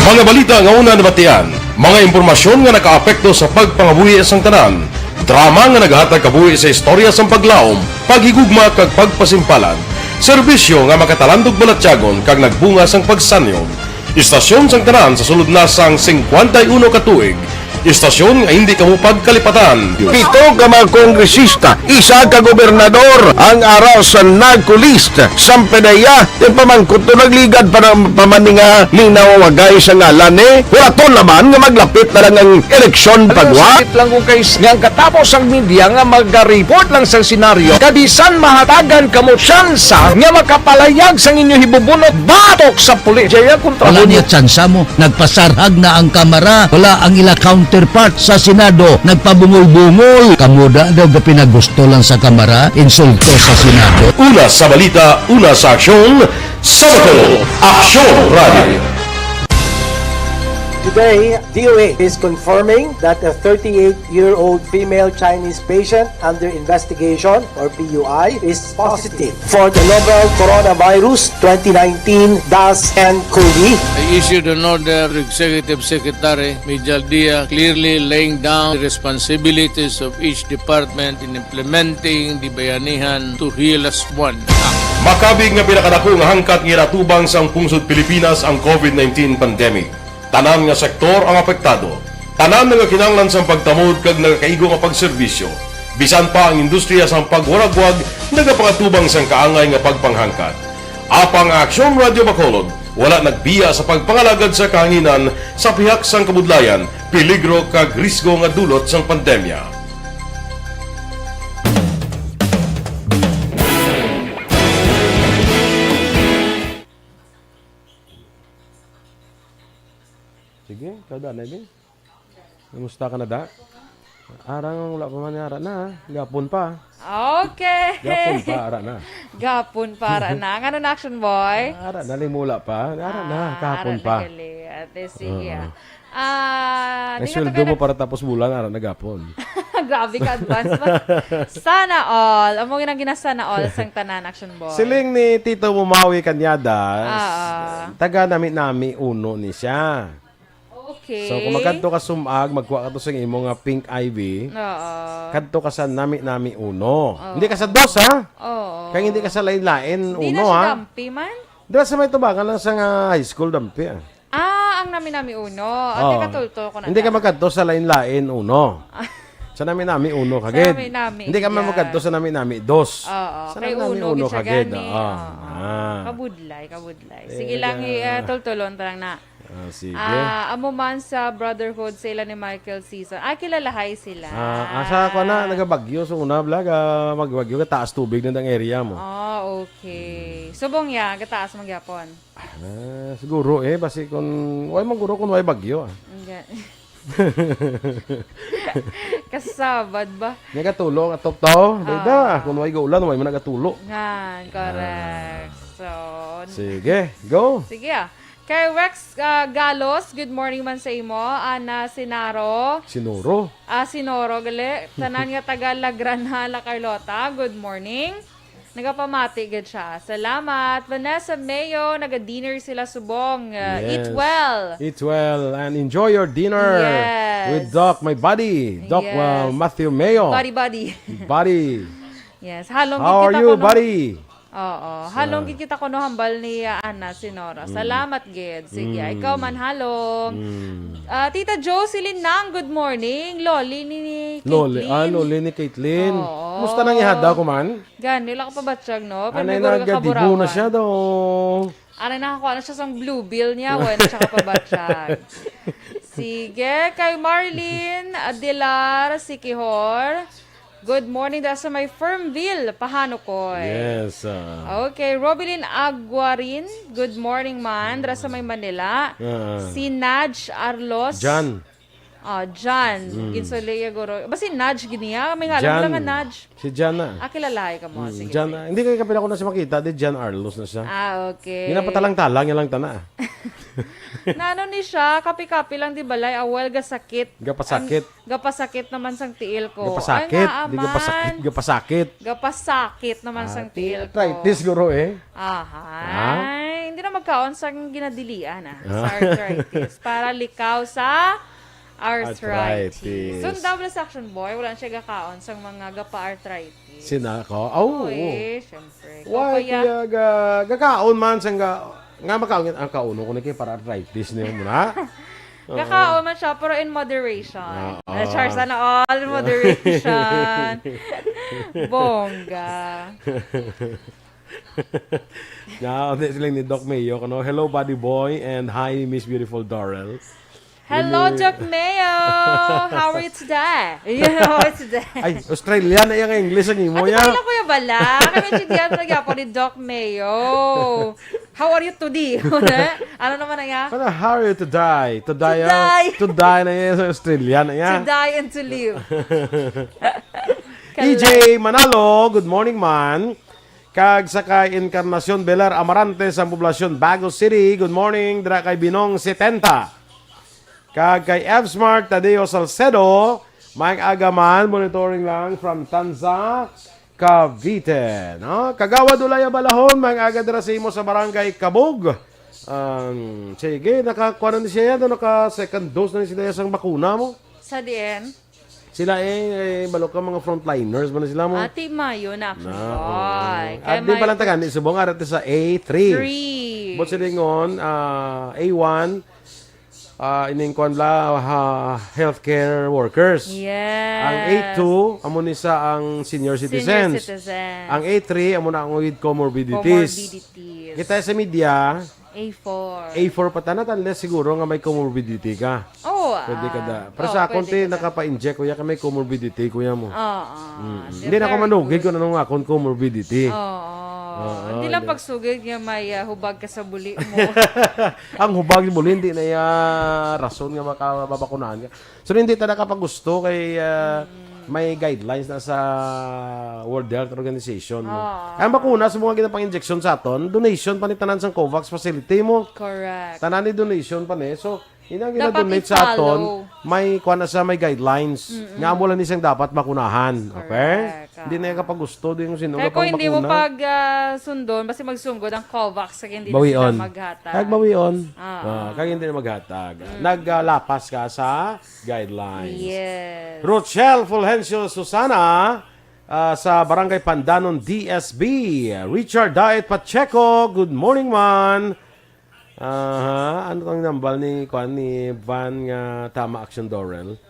Mga balita nga una nabatian, mga impormasyon nga nakaapekto sa pagpangabuhi sang tanan, drama nga naghatag kabuhi sa istorya sang paglaom, paghigugma kag pagpasimpalan, serbisyo nga makatalandog balatyagon kag nagbunga sang pagsanyon. Istasyon sang tanan sa sulod na sang singkwenta y uno ka tuig, istasyon nga hindi kamo pagkalipatan. Pito ka mga kongresista, isa ka gobernador ang ara sa NAGCO list. Sang P D E A, yung pamangkot to nagligad pa, na, pa man ni nga linaw wagay sa ngalan, eh. Wala to naman nga maglapit na lang ang eleksyon. Ano, pagwa. Sakit lang kung kay nga ang katapos ang media nga maga-report lang sa senaryo, kabisan mahatagan kamo tsansa nga makapalayag sang inyo hibubunot batok sa pulis. Jaya kontra. Wala mo niya tsansa mo. Nagpasarhag na ang Kamara. Wala ang ila counterpart sa Senado. Nagpabungol-bungol. Kamo da daw gapinagusto lang sa Kamara, insulto sa Senado. Una sa balita, una sa aksyon, sa Bacolod, Aksyon Radio. Today, D O A is confirming that a thirty-eight-year-old female Chinese patient under investigation, or P U I, is positive for the novel coronavirus twenty nineteen dash N cov. I issued an order to Executive Secretary Mijal Dia, clearly laying down the responsibilities of each department in implementing the Bayanihan to Heal As One Act. Makabig nga pinakadako nga hangkat nga ginatubang sang pungsod Pilipinas ang covid nineteen pandemic. Tanan nga sektor ang apektado. Tanan nagakinahanglan sang pagtamod kag nagakaigo nga pagserbisyo. Bisan pa ang industriya sang pagwaragwag nagapangatubang sang kaangay nga pagpanghangkat. Apang ang Aksyon Radio Bacolod wala nagbiya sa pagpangalagad sa kahanginan sa pihak sang kabudlayan, peligro kag risgo nga dulot sang pandemya. Sige, ikaw da, Nemi. Kumusta ka na da? Arang wala pa man, ara na, ha? Gapon pa. Okay. Gapon pa, ara na. Gapon pa, ara na. Ngano na, Action Boy? Ara na, limula pa. Ara na, Ah, kahapon ara pa. na gali. Ate, sige, Oo. ah. Ah, Ang di nga sweldo taga mo nag- para tapos bulan, ara na gapon. Grabe ka, advance pa. Sana all. Amo nga ginasana all sang tanan, Action Boy. Siling ni Tito Mumawi Cañadas, Ah, ah. taga Nami-Nami Uno ni siya. Okay. So, kung magkadto ka sumag, magkuha ka to sa imo nga pink ivy, Oo. kadto ka sa Nami-Nami Uno. Oo. Hindi ka sa dos, ha? Oo. Kaya hindi ka sa lain-lain Hindi na Uno, siya ha? Dampi man? Dira sa may tubangan lang sa nga high school, Dampi, ah. Ah, ang Nami-Nami Uno. Ate, Oo. katulto ko na Hindi ka ta. magkadto sa lain-lain Uno. Sa Nami-Nami Uno, Sa kagid. Nami-Nami, Hindi ka man yeah. magkadto sa Nami-Nami Dos. Oo, Sa kay Nami-Nami Uno Uno, gid siya kagid, gani. ah. Oo. Ah. Kabudlay, kabudlay. Sige Eh, lang, i-, ah, tultulon ta lang na. Ah, sige. Ah, amo man sa brotherhood sa ila ni Michael Season. Ah, kilalahay sila. Ah, asa ko na, nagabagyo sa una, vlog, ah, magbagyo ka, taas tubig na ang area mo. Ah, okay. Subong ya, gataas man gyapon. Ah, siguro eh, basi kung, way man guro kung way bagyo, ah. Nga. Kasabad ba? Nya gatulo, atop to. Bayda, Ah. kung way gaulan, way man nagatulo. Nga, correct. Ah. So, Sige, go. Sige, ah. Kay Rex, ah, Galos, good morning man sa imo. Ana Sinaro. Sinuro. Ah, Sinoro, gali. Tanan nga taga La Granada, Carlota, good morning. Nagapamati gid siya. Salamat. Vanessa Mayo, naga-dinner sila subong. Uh, eat Yes. well. Eat well and enjoy your dinner Yes. with Doc, my buddy, Doc, uh, Yes. Matthew Mayo. Buddy, buddy. Buddy. Yes. Halong How gid are kita you, kuno. buddy? Oo. So, Halong gid kita kuno hambal ni, uh, Ana Sinora. Mm. Salamat gid. Sige, Mm. ikaw man, Halong. Mm. Ah, Tita Jocelyn Nang, good morning. Loli ni Loli, Caitlyn. ah, Loli ni Caitlyn. Oo. Kumusta nang ihada ko man? Gani, wala ka pabatyag, no? Pero Anay may guro na ka gadibo na kaburawan. siya daw. Anay nakakuha na siya sang blue bill niya, wala na siya kapabatyag. Sige, kay Marlene Adilar Sikihor. Good morning, dira sa may Fernville, Pahanukoy. Yes, ah. Okay, Robilin Aguarin, good morning man, dira sa may Manila. Ah. Si Naj Arlos. Jan. Ah, Jan. Mm. Ginsuliya guro. Ba si Naj gid niya? May ngalan Jan. Lang nga Naj. Si Jan na. Ah, kilalahay ka mo. Mm, Sige, Jan sige. na. Hindi kay kapila ko na siya makita. Di Jan Arlos na siya. Ah, okay. Ginapatalang-talang niya lang tana. Nano ni siya, kapi-kapi lang di balay, awal gasakit. Gapasakit. Ang, gapasakit naman sang tiil ko. Gapasakit. Ay, nga, Di gapasakit. aman. Gapasakit. Gapasakit naman Ah, sang ti-, tiil ko. arthritis, guro, eh. Ahay. Ah? Hindi na magkaon sa ginadilian, ah, sa Ah. arthritis. Para likaw sa arthritis. Arthritis. So, ang double sa Action Boy, wala siya gakaon sa mga gapa-arthritis. Sina ko? Oh, Oo, oo. eh, syempre. Ikaw Why, kaya? kuya, ga-, gakaon man sang ga-, nga makaon, ang kauno ko ni kay para arthritis niya muna. Oo. Gakaon man siya, pero in moderation. Oo. Ah, char, sana all in moderation. Bongga. Na, hindi sila ni Doc Mayo, kuno, "Hello, buddy boy, and hi, Miss Beautiful Dorel." Hello, Hello. Doc Mayo! How are you today? You know, how are you today? Ay, Australia na yung English ang imo, Ate ya. Pala, Kuya Bala. Kami si Dian, nagyapo ni Doc Mayo. How are you today? Ano naman na ya? Ano, how are you today? Today, ah, Today. Today na yan sa Australia na yan. To die and to live. E J Manalo, good morning, man. Kag sa kay Encarnacion Belar Amarante sa Poblacion, Bago City, good morning. Dira kay Binong setenta. Kag kay F Smart Tadeo Salcedo, may aga man, monitoring lang from Tanza, Cavite. No? Kagawad Ulaya Balahon, may aga dira sa imo sa Barangay Kabug. Um, sige, nakakuha na ni siya yan, naka second dose na ni siya sang bakuna mo. Sa diin? Sila eh, eh, balo ka mga frontliners ba na sila mo? Ate Mayo na action Na, boy. oo. Kay At di pa lang Mayo taga, ni subong arat sa A three. Three. But sila ingon, ah, A one, ah, ining kwan bla, ha, healthcare workers. Yes. Ang A two, amo ni sa ang senior Senior citizens. citizen. Ang A three, amo na ang with comorbidities. Comorbidities. Kita sa media, A four. A four pa tanan, unless siguro nga may comorbidity ka. Oo, Pwede ka ah, da. Pero oo, sa akon, pwede ti, ka da. nakapa-inject ko ya kay may comorbidity, kuya mo. Oo. Mm. Siyempre, Hindi na ako manugid kung anong akon comorbidity. Oo. Oo, Hindi lang yun. pagsugid nga may, ah, hubag ka sa buli mo. Ang hubag sa buli, hindi na ya rason nga makababakunahan ka. So, hindi ta nakapagusto kay, ah, Mm. may guidelines na sa World Health Organization, no? Oo. Ang bakuna sa mga ginapang-injection sa aton, donation pa ni tanan sang COVAX facility mo. Correct. Tanan ni donation pa ni. So, yun ang Dapat gina-donate sa aton, i-follow. may kuwan na sa may guidelines. Mm-mm. Nga amo lang ni siyang dapat bakunahan. Okay? Correct. Hindi na yung kapagusto, di yung sino Kaya nga kung hindi mo pang-bakuna. pag, ah, sundon, basta magsunggod ang COVAX, kaya hindi na Bawion. sila maghatag. Kag bawion. Ah, Ah, ah. kag hindi na maghatag. Mm. Naglapas ka sa guidelines. Yes. Rochelle Fulgencio Susana, ah, sa Barangay Pandanon, D S B. Richard Daet Pacheco, good morning, man. Aha, ano tong nambal ni, kuan, ni Van nga tama, Action Dorel?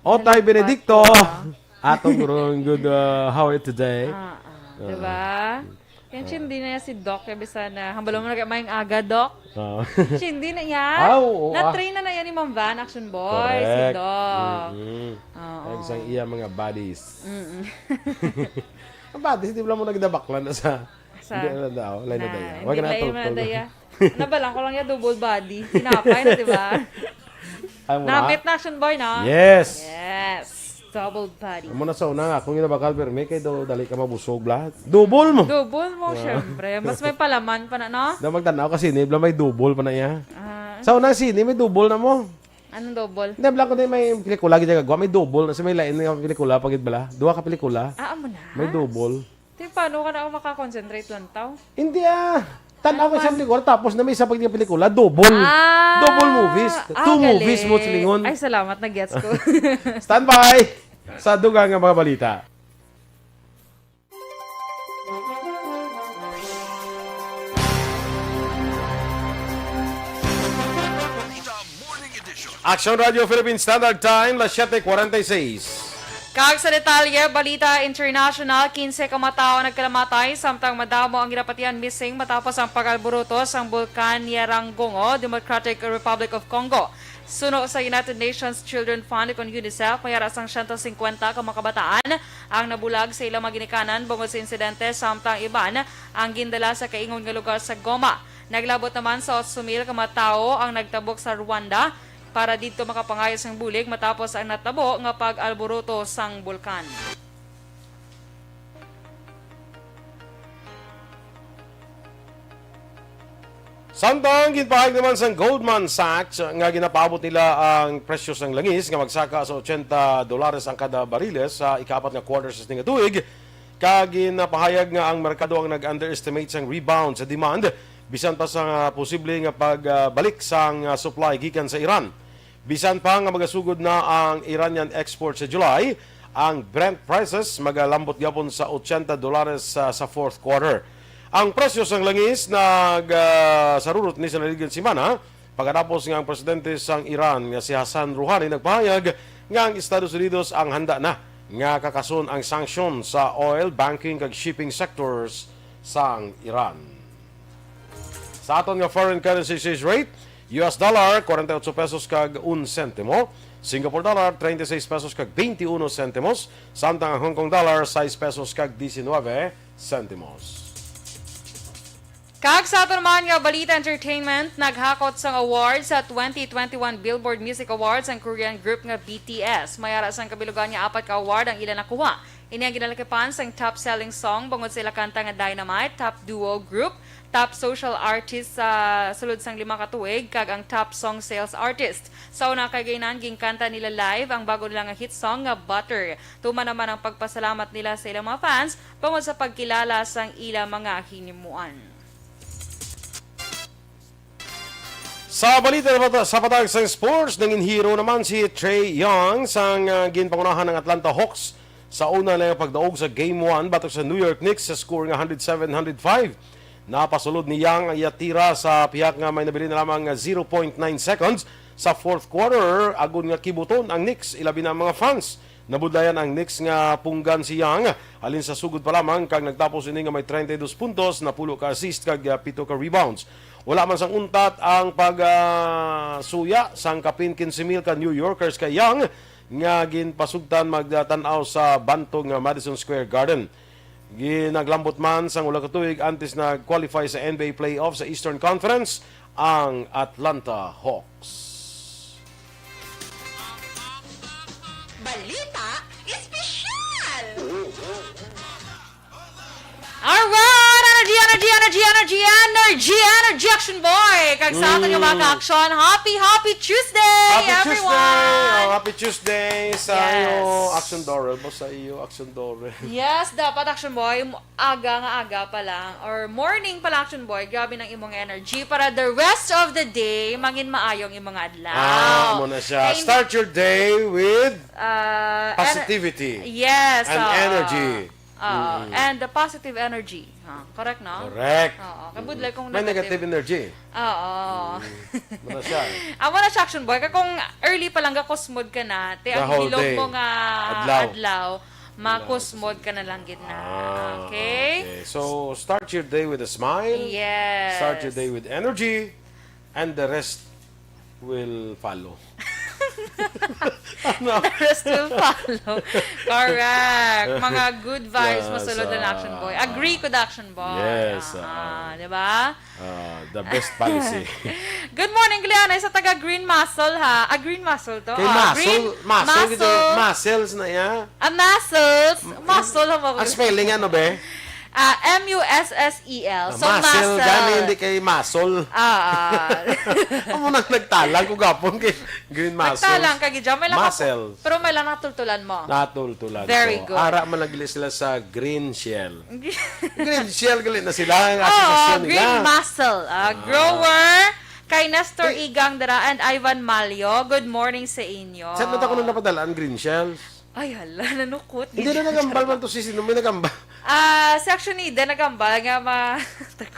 Otay Hello, Benedicto. Paco. Atong gurong good, uh, how are you today? Ah, ah, Ah. diba? Yan, Ah. hindi na si Doc, kaya bisa na, hambalo mo na kay Mayang Aga, Doc. Ah. Hindi na yan. Ah, oo, ah. Na-train na na yan ni Ma'am Van, Action Boy, si Correct. Doc. Mm-mm. Oo. Kaya isang iya mga buddies. Mm-mm. Ang buddies, di ba mo nagdabaklan na sa Sa Hindi na daw, lain na Na, daw. hindi Wag na lain man tultol. na daw. Nabalang ko lang yung double body. Tinapay na, di ba? Ay, muna. Namit na, Action Boy, no? Yes. Yes. Double body. Amo na sa una nga, kung ginabakal, pero may kay daw, dali ka mabusog, bla. Double mo. Double mo, Ah. syempre. Mas may palaman pa na, no? Na magtanaw ka sine, bla, may double pa na iya. Ah, Sa una, sine, may double na mo. Anong double? Hindi, bla, kundi may pelikula, gid gagawa, may double na sa may lain nga pelikula, pagid bala. Duha ka pelikula. Ah, amo na. May double. Di, paano ka na ako makakonsentrate lang tao? Hindi, ah. Tanaw Ano ka sa man? pelikula, tapos na may isa pag pelikula, double. Ah, Double movies. ah, Two movies mo galing. silingon. Ay, salamat, na-gets ko. Standby sa dugang nga mga balita. Action Radio Philippine Standard Time, las siete cuarenta y seis. Kag sa detalye, balita international, quince ka mga tawo nagkalamatay, samtang madamo ang ginapatihan missing matapos ang pag-alburuto sang Bulkan Nyiragongo, Democratic Republic of Congo. Suno sa United Nations Children Fund kon UNICEF, may ara sang siyento singkwenta ka mga kabataan ang nabulag sa ilang mga ginikanan bangod sa insidente, samtang iban ang gindala sa kaingon nga lugar sa Goma. Naglabot naman sa otso mil ka mga tawo ang nagtabok sa Rwanda para didto makapangayo sang bulig matapos ang natabo nga pag-alburuto sang bulkan. Samtang ginpahayag naman sang Goldman Sachs nga ginapaabot nila ang presyo sang langis nga magsaka sa ochenta dolares ang kada bariles sa ikaapat nga quarter sa sini nga tuig, kag ginapahayag nga ang merkado ang nag-underestimate sang rebound sa demand bisan pa sa posible nga pagbalik sang, ah, supply gikan sa Iran. Bisan pa nga magasugod na ang Iranian export sa July, ang Brent prices magalambot gyapon sa ochenta dolares sa, sa fourth quarter. Ang presyo sang langis nag, ah, sarurot ni sa naligiran semana, pagkatapos nga ang presidente sang Iran nga si Hassan Rouhani nagpahayag nga ang Estados Unidos ang handa na nga kakason ang sanction sa oil, banking kag shipping sectors sang Iran. Sa aton nga foreign currency exchange rate, U S dollar, forty-eight pesos kag one sentimo. Singapore dollar, thirty-six pesos kag twenty-one sentimos. Samtang ang Hong Kong dollar, sais pesos kag diecinuebe sentimos. Kag sa aton man nga balita entertainment, naghakot sang award sa twenty twenty-one Billboard Music Awards ang Korean group nga B T S. May ara sang kabilugan nga apat ka award ang ila nakuha. Ini ang ginalakipan sang top selling song bangod sa ila kanta nga Dynamite, top duo group, top social artist sa sulod sang lima ka tuig, kag ang top song sales artist. Sa una kay gainan, ginkanta nila live ang bago nila nga hit song nga Butter. Tuman naman ang pagpasalamat nila sa ilang mga fans bangod sa pagkilala sang ila mga hinimuan. Sa balita sa pata-, sa patag sang sports, nangin hero naman si Trae Young sang, ah, ginpangunahan ng Atlanta Hawks sa una nga pagdaog sa Game one batok sa New York Knicks sa score nga hundred seven hundred five. Napasulod ni Young ang iya tira sa pihak nga may nabilin na lamang nga zero point nine seconds sa fourth quarter, agod nga kibuton ang Knicks, ilabi na ang mga fans. Nabudlayan ang Knicks nga punggan si Young halin sa sugod pa lamang, kag nagtapos ini nga may treinta y dos puntos, napulo ka assist, kag, ah, pito ka rebounds. Wala man sang untat ang pag, ah, suya sang kapin quince mil ka New Yorkers kay Young nga ginpasugtan magtan-aw sa bantog nga Madison Square Garden. Ginaglambot man sang ulo ka tuig antes nag-qualify sa N B A playoff sa Eastern Conference ang Atlanta Hawks. Balita Espesyal! Alright! Energy, energy, energy, energy, energy, energy, Action Boy! Kag sa aton nga mga Mm. ka-action, happy, happy Tuesday, Happy everyone! Tuesday! Oh, happy Tuesday sa Yes. iyo, Action Dorel. Ba sa iyo, Action Dorel? Yes, dapat, Action Boy, mo-, aga nga aga pa lang, or morning pa lang, Action Boy, grabe ng imong energy. Para the rest of the day, mangin maayong imong adlaw. Ah, amo na siya. Kay hindi Start your day with Ah, ener- positivity yes, and oo. Energy. Oo, Mm. and the positive energy. Ha, correct, no? Correct. Oo, kabudlay kung May negative. negative energy. Oo. Mm. Ano siya? Amo na siya, Action Boy. Kaya kung early pa lang, gakusmod ka na, te, The ang whole bilog day. mo nga Adlaw. adlaw, Adlaw. makusmod ka na lang gid na. Ah, Okay? okay. So, start your day with a smile. Yes. Start your day with energy. And the rest will follow. Ano? The rest will follow. Correct. Mga good vibes, Yes, masulod ang ah, Action Boy. Agree ko, Action Boy. Yes, Ah, ah. ah, di ba? Ah, the best policy. Good morning, Cleona. Isa taga Green Muscle, ha? Ah, Green Muscle to. Kay Ah, muscle, Green muscle, gito, Muscle. muscles na iya. Ah, muscles. Muscle, ha, mga Ang spelling, ano, be? Ah, M U S S E L. Ah, So, muscle, muscle. gani, hindi kay muscle. Ah, ah. Amo nang nagtalang ko gapon kay Green Muscles. Nagtalang ka, gid, Jam. May lang ka- Muscles. Pero may lang natultulan mo. Natultulan Very ko. good. Ara man lagi sila sa Green Shell. Green Shell, gali na sila. Ang Oh, asosasyon nila. Green Muscle. Ah, Ah. Grower, kay Nestor Ay. Igang dira and Ivan Malio. Good morning sa inyo. Saan mo ta ko nung napadala ang Green Shells? Ay, hala, nanukot. Hindi na nagambal man to si sino, may nagambal. Ah, si Action Eden nagambal nga ma-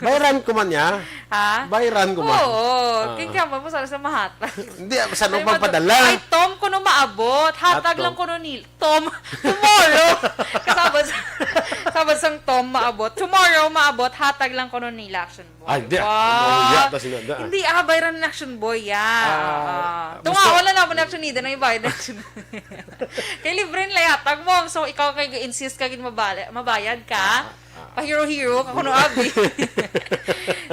Bayran ko man niya. Ha? Bayran ko man. Oo, Ah. king kamo mo sana sa mahatag. Hindi, saan Ay, mo magpadala? Ay, Tom, kuno maabot. Hatag Ah, lang Tom. kuno ni Tom. Tomorrow. Kasabot sa, sabot sang Tom maabot. Tomorrow maabot. Hatag lang kuno nila, Action Boy. Ay, di. Wow. Mahuya ta sila, da. Hindi, ah, bayran ni Action Boy, ya. Ah, Ah. gusto Tunga, wala na mo ni Action Eden ang ibayad ni Action Boy. Kay libre nila yatag mo. So, ikaw kay insist ka gid mabali-, mabayad ka. Ah, ah, ah. Pahiro-hiro ka kuno, abi.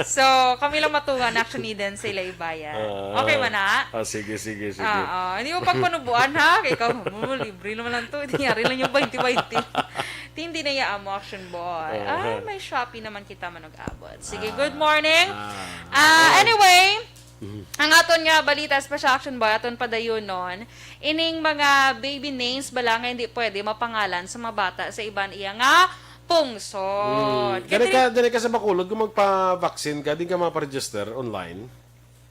So, kami lang matunga ni Action Eden sa ila ibayad. Ah. Okay man na? Ah, sige, sige, sige. Ah, ah. Hindi mo pagpanubuan, ha? Kay ikaw, "Oh, libre naman lang to. Hindi, yari lang yung twenty twenty." Hindi na iya amo, Action Boy. Ah. Ay, may Shopee naman kita manug-abot. Sige, Ah. good morning. Ah. Ah, anyway, Mhm. ang aton nga balita, special, Action Boy, aton padayonon, ining mga baby names bala nga hindi pwede mapangalan sa mga bata sa iban iya nga Pungsod. Mm. Kaya Dali ka, dali ka sa Bacolod, kung magpa-vaccine ka, di ka maparegister online?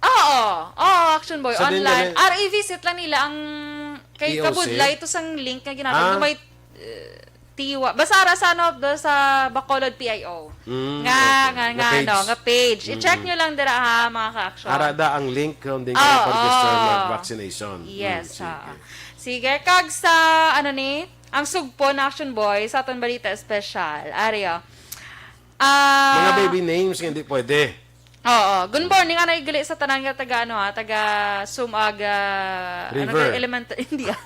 Oo. Oo, Action Boy, Sa din online. yan eh. Ara, i-visit lang nila ang kay E O C? Kabudlay ito sang link nga ginatag Ah. nga may, eh, tiwa. Basta ara sa, ano, do sa Bacolod P I O. Mm, Nga, okay. nga, Nga nga, ano, page. nga page. I-check Mm. nyo lang dira, ha, mga ka-action. Ara da ang link kung di ka Oo. mag-register mag-vaccination. Yes, Mm, ha. sige. Sige, kag sa, ano ni, ang sugpo na Action Boy, sa aton balita espesyal. Ari, oh. Ah, Mga baby names nga hindi pwede. Oo. Good morning, anay gali sa tanan nga taga, ano, ha, taga Sumag, ah, ano River. kay elementar-, hindi, ah.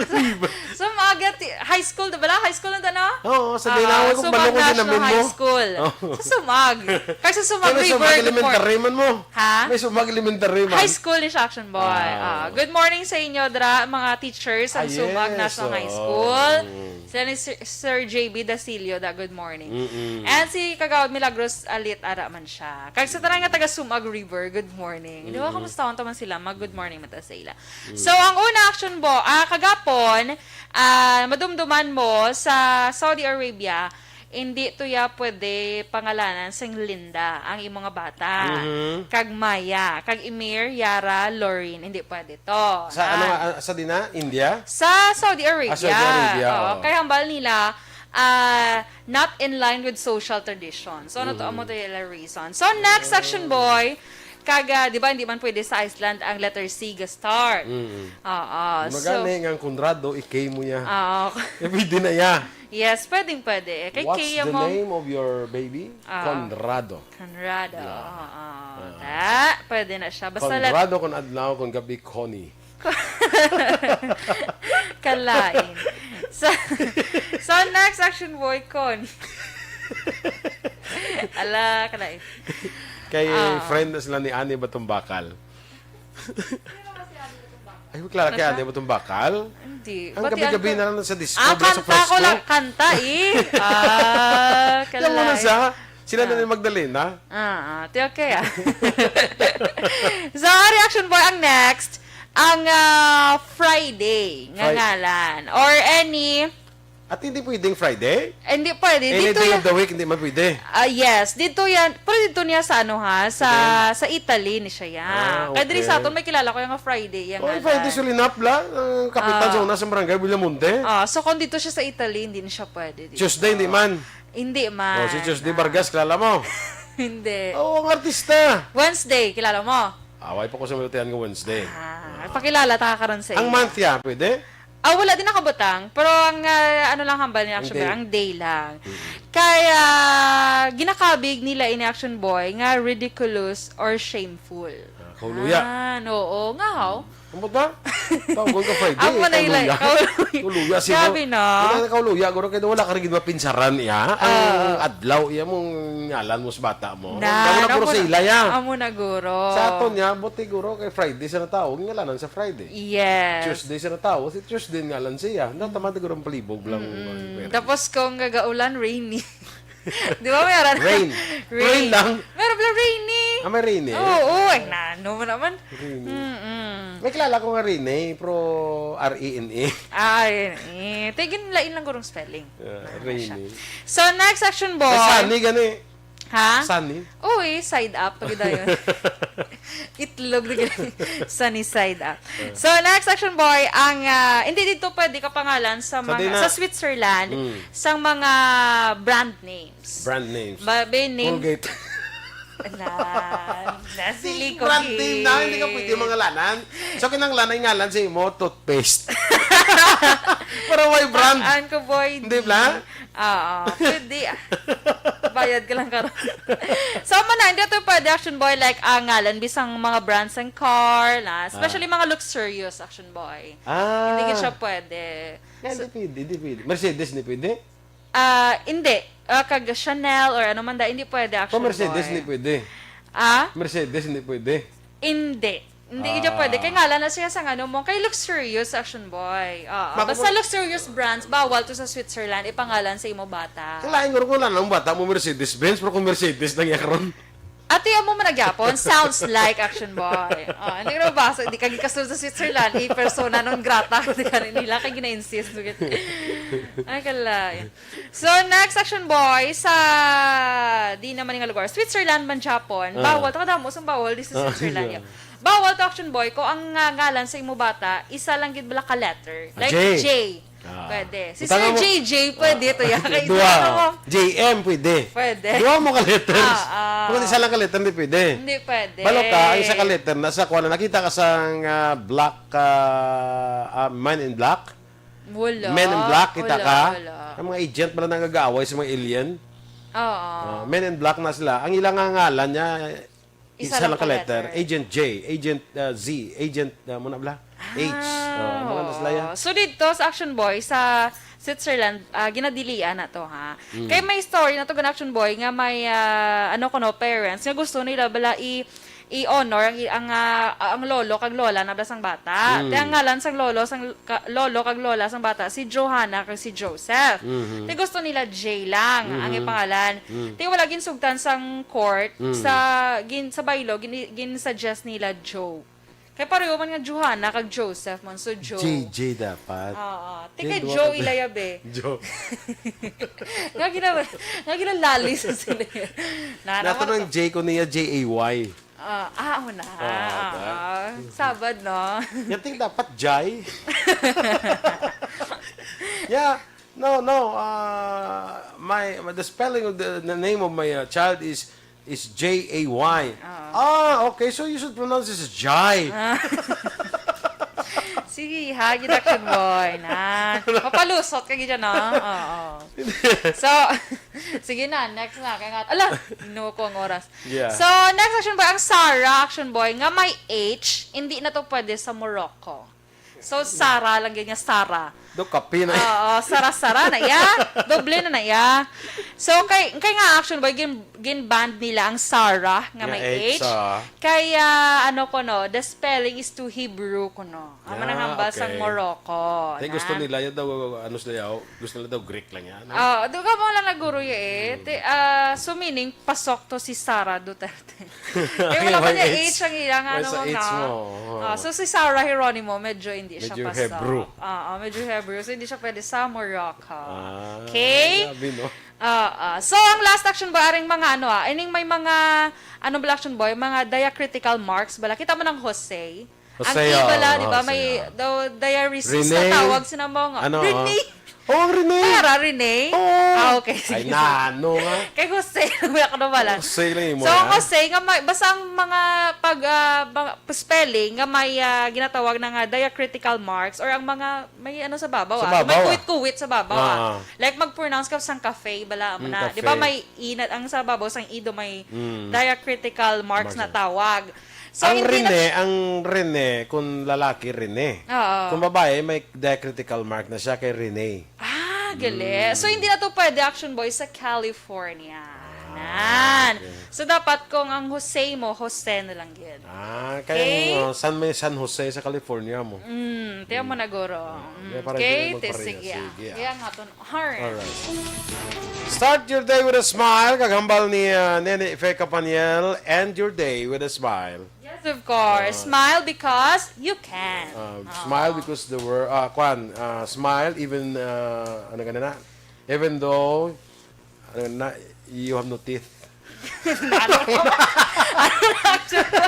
River. Sumag, ah, ti-, high school, di ba la? High school na, ano? Oo, sa Ah, Dinawa, kung Sumag balong ko din National namin High mo. School. Oo. Sa Sumag. Kay sa Sumag Kaya may River, Sumag good morning. Elementary man mo. Ha? May Sumag Elementary man. High school ni siya, Action Boy. Ah. Ah, good morning sa inyo, dra, mga teachers sa Ah, Sumag yes, National High oo. School. Mm. Sila ni Sir, Sir J B Dasilio, da, good morning. Mm-mm. And si Kagawad Milagros Alit, ara man siya. Kag sa tanan nga taga Sumag River, good morning. Di ba, Mm-mm. kamusta man sila? Mag-good morning man ta sa ila. Mm. So, ang una, Action Boy, ah, kagapon, ah, madumduman mo sa Saudi Arabia, hindi to ya pwede pangalanan sing Linda, ang imo nga bata. Mhm. Kag Maya, kag Emir, Yara, Lorin, hindi pwede to. Sa ano Ah. nga, ah, sa dina? India? Sa Saudi Arabia. Ah, Saudi Arabia, Oo, oo. kay hambal nila, ah, not in line with social tradition. So, ano to, Mhm. amo to yung reason. So, next, Action Boy, kag, ah, di ba, hindi man pwede sa Iceland ang letter C ga start. Mhm. Oo, Muna so gani nga ang Conrado, i-K mo ya. Oo. Eh, pwede na ya. Yes, pwedeng pwede. Eh, kay What's K the mo. name of your baby? Ah. Conrado. Conrado, Yeah. oo. Ah. Ta, pwede na siya. Basta let- Conrado kung adlaw, kung gabi, Connie. Kalain. So, so next, Action Boy, Con. Ala, kalain. Kay Ah. friend na sila ni Ani Batumbakal. Ay, kilala kay Nasa? Ani Batumbakal? Hindi. Ang Bati gabi-gabi ang na lang sa disco, Ah, bro, sa kanta ko Fresco. lang. Kanta, eh. Ah, Yan mo na kalay. sa, sila na Ah. ni Magdalena. Ah, ah. Ti, okay, ah. So, ang reaction, boy, ang next, ang, ah, Friday nga Fri- ngalan. Or any At hindi pwedeng Friday? Hindi pwede. Any Dito day yan. of the week, hindi man pwede? Ah, yes. Dito yan. Pero dito niya sa ano, ha? Sa, Okay. sa Italy ni siya, ya. Ah, Kaya diri sa okay. aton, may kilala ko yung nga Friday, yung Oh, nga Friday, na. Sulinap la. Ang kapitan Ah. sa una sa barangay, Villamonte. Ah, so kung dito siya sa Italy, hindi na siya pwede dito. Tuesday, hindi man. Hindi man. Oh, si Tuesday Ah. Vargas, kilala mo? Hindi. Oo, ang artista. Wednesday, kilala mo? Away pa ko sa malutihan nga Wednesday. Ah, pakilala ta ka karon sa Ang iya. month, ya, pwede? Ah, wala din nakabutang, pero ang, ah, ano lang hambal ni Action Ang Boy, day. ang day lang. Mm. Kaya ginakabig nila ini Action Boy nga ridiculous or shameful. Ah, kauluya. Ah, oo, nga, how? Ambot ba? Tawgon ka Friday, Amo na ila, kauluya. kauluya. Kauluya, sino? Grabe, no? Wala na kauluya, guro, kaya wala ka rin mapinsaran, iya. Ang Ah. adlaw, iya mong ngalan mo sa bata mo. Na, Damo na na, guro amo sa na. ila, ya. Amo na, guro. Sa aton, ya, buti, guro, kay Friday sa natawo, ngalanan sa Friday. Yes. Tuesday sa natawo, si Tuesday ngalan siya. Natamad guro ang palibog lang, Mm-mm. ang pera. Tapos kung gagaulan, rainy. Di ba, meron? Rain. Rain. Rain lang. Meron pala rainy. Ah, may rainy? Oo, oo. Ay, nano mo naman. Rainy. Mm-mm. May kilala ko nga Rene, pero R E N E. Ah, R E N E. Tigin lain lang gurong spelling. Ah, Ano siya? Rene. So, next section, boy. May Sunny, gani. Ha? Sunny? Uy, side up. Pag dayon. Itlog na gani. Sunny side up. Ah. So, next section, boy, ang, ah, hindi dito pwede kapangalan sa Sa mga, di na. sa Switzerland, Mm. sang mga brand names. Brand names. Ba, be, name Colgate. Na, na, Di, sili ko, brand name na, hindi ka eh. pwede mangalanan. So, kinanglan ay ngalan sa imo, toothpaste. Para may brand. Ang ko, boy, Hindi di. bla? Oo, pwede, ah. Bayad ka lang karon. So, man, hindi to pwede, Action Boy, like, ang ngalan, bisang mga brands and car, na, especially Ah. mga luxurious, Action Boy. Ah. Hindi gid siya pwede. Nga, So, hindi pwede, hindi pwede. Mercedes, hindi pwede? Ah, hindi. Ah, kag Chanel or ano man da, hindi pwede, Action Kung Mercedes, Boy. hindi pwede. Ah? Mercedes, hindi pwede. Hindi. Hindi gid Ah. pwede. Kay ngalan na siya sa ano mo. Kay luxurious, Action Boy. Oo. Bako Basta mo luxurious brands, bawal to sa Switzerland, ipangalan sa imo bata. Ang lain guro kung wala nang bata mo Mercedes-Benz, pero kung Mercedes lang yan karon. Ato yung mo man nagyapon, sounds like Action Boy. Oh, hindi ko nabasa, hindi ka gikasunod sa Switzerland, i persona non grata, hindi ka rin nila, kay gina-insist. Ay, kala. So, next, Action Boy, sa, di naman nga lugar, Switzerland man, Japon, Ah. bawal, taka damo, sang bawal, di sa Ah, Switzerland, yeah. yeah. Bawal to, Action Boy, ko ang, ah, ngalan sa imo bata, isa lang gid bala ka letter. Ah, Like J. J. Ah. Pwede. Si Butang Sir mo. J J, pwede Ah. to, ya. Kay Duha. ano mo? J M, pwede. Pwede. Duha mo ka letters. Ah, ah. Kung isa lang ka letter, hindi pwede. Hindi pwede. Balo ka, ang isa ka letter, nasa kuha na, nakita ka sa, ah, Black, ah, ah, Man in Black? Wala. Men in Black, kita Wala, ka? wala. Ang mga agent pala nang nag-aaway sa mga alien. Oo. Ah, Men in Black na sila. Ang ilang nga ngalan niya, Isa isa lang lang ka ka letter. letter. Agent J, Agent, ah, Z, Agent, ah, muna bala? H. Ah, Ah, mga oo. nasla yan. So, dito sa Action Boy, sa Switzerland, ah, ginadilian na to, ha? Mm. Kay may story na to, gan Action Boy, nga may, ah, ano ko, no, parents, nga gusto nila bala i-, i-honor ang, ang, ah, ang lolo kag lola na bala sang bata. Mm. Te ang ngalan sang lolo, sang ka-, lolo kag lola sang bata, si Johanna kag si Joseph. Mhm. Te gusto nila J lang ang Mhm. ipangalan. Mm. Te wala ginsugtan sang court Mm. sa gin-, sa baylo, gin-, gin-suggest nila Joe. Kay pareho man nga Johanna kag Joseph man, so Joe. J J dapat. Oo. Te J kay duha Joe ka- ilaya, be. Joe. Nga gina-, nga ginalali sa sila. Na, Nato na, nang J ko niya, J A Y. Ah, ah, una. Ah, Ah, ba? ah. Sabad, no? Yating dapat Jai. Yeah. No, no. Uh, my, the spelling of the, the name of my, uh, child is is J A Y. Ah. Ah, okay. So you should pronounce this as Jai. Ah. Sige, ha, gid Action Boy na. Mapalusot ka gid dyan, no? Oo. So, sige na, next na. Kaya nga, ala, inuha ko ang oras. Yeah. So, next Action Boy, ang Sarah Action Boy, nga may H, hindi na to pwede sa Morocco. So, Sarah lang yun nga, Sarah. Do kape na. Oo, Sarah-Sarah na, ya. Doble na na, ya. So, kay, kay nga Action Boy, gin, gin-banned nila ang Sarah nga Nga may H, H. ah. Kay, ah, ano ko, no, the spelling is too Hebrew ko, no. Amo nang Ah, hambal sang okay. Morocco, Te, gusto na. nila yan daw, ano sila yaw, gusto nila daw Greek lang yan, no? Ah, do ka mo lang naguro ya eh. Mm. Te, ah, so meaning, pasok to si Sara Duterte. Eh, wala pa May niya H. H ang iyang May ano sa mo H na. mo, oo. Ah, so si Sarah Geronimo, medyo hindi siya Medyo pasok. Hebrew. Ah, ah, medyo Hebrew. So hindi siya pwede sa Morocco. Ah, Okay? grabe, no? Ah, ah. So, ang last Action Boy, aring mga ano ah, ining may mga, ano bala Action Boy, mga diacritical marks bala. Kita mo ng Jose? Ang Jose, I bala, oh, di ba, Jose, may oh. daw diaresis Rene. na tawag sila mo nga. Ano, Rene! oh? Oh, ang Rene! Para, Rene? Oo. Ah, okay, Ay, sige. na, ano nga? Kay Jose, may ako na bala. Jose lang yung So, ang muna. Jose, nga may, basta ang mga pag, ah, mga spelling nga may, ah, ginatawag na nga diacritical marks or ang mga may ano sa babaw, Sa ah, may babaw, ah. kuwit-kuwit sa babaw, ah. Ah. Like, mag-pronounce ka sang cafe, bala mo Mm, na. Di ba, cafe. may inat ang sa babaw, sang ido may Mm. diacritical marks Marks. na tawag. So, Ang hindi na Rene, ang Rene, kung lalaki, Rene. Oo. Kung babae, may diacritical mark na siya kay Rene. Ah, gali. Mm. So, hindi na to pwede, Action Boy, sa California. Ah, Nan. okay. So, dapat kung ang Jose mo, Jose na lang yun. Ah, kaya Okay? mo, san may San Jose sa California mo? Mm, tiyan mo na, guro. Ah, Mm, kaya para okay, hindi te, magpareha. sige, ah. Sige, ah. Kaya nga to, Alright. Alright. Start your day with a smile. Kag hambal ni, uh, Nene Fe Capaniel, end your day with a smile. Yes, of course. Uh, Smile because you can. Uh, Oo. smile because the world, uh, kwan, uh, smile even, uh, ano ka na na? Even though, ano na, you have no teeth. Ano? Ano na, actually?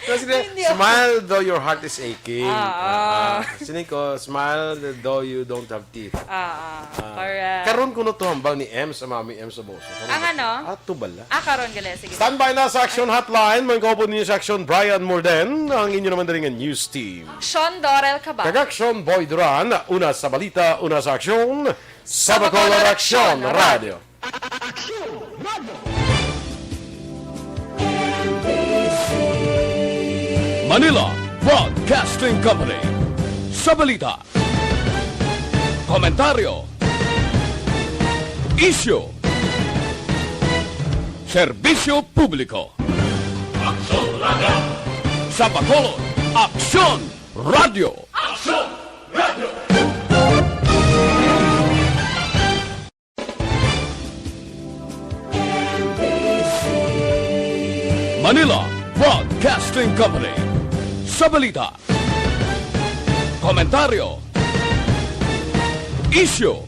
Kasi, Hindi, oh. smile though your heart is aching. Ah, ah. Ah, ah. Sining ko, smile though you don't have teeth. Ah, ah. Ah. Correct. Karon kuno to hambal ni M sa Mami M sa Boso. Karon Ang ba? ano? Ah, to bala. Ah, karon gali. Sige. Standby na sa Action Hotline. Mga kaupod ninyo sa Action, Brian Morden, ang inyo naman diri nga news team. Action, Dorel Cabal. Kag Action, Boy Duran. Una sa balita, una sa aksyon. Sa Bacolod, Action Radio. Manila Broadcasting Company. Sa balita, komentaryo, isyu, serbisyo publiko. Aksyon Radio. Sa Bacolod, Aksyon Radio. Aksyon Radio. Manila Broadcasting Company. Sa balita, komentaryo, isyu,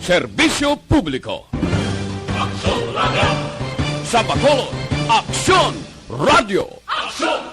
serbisyo publiko. Aksyon Radio! Sa Bacolod, Aksyon Radio! Aksyon!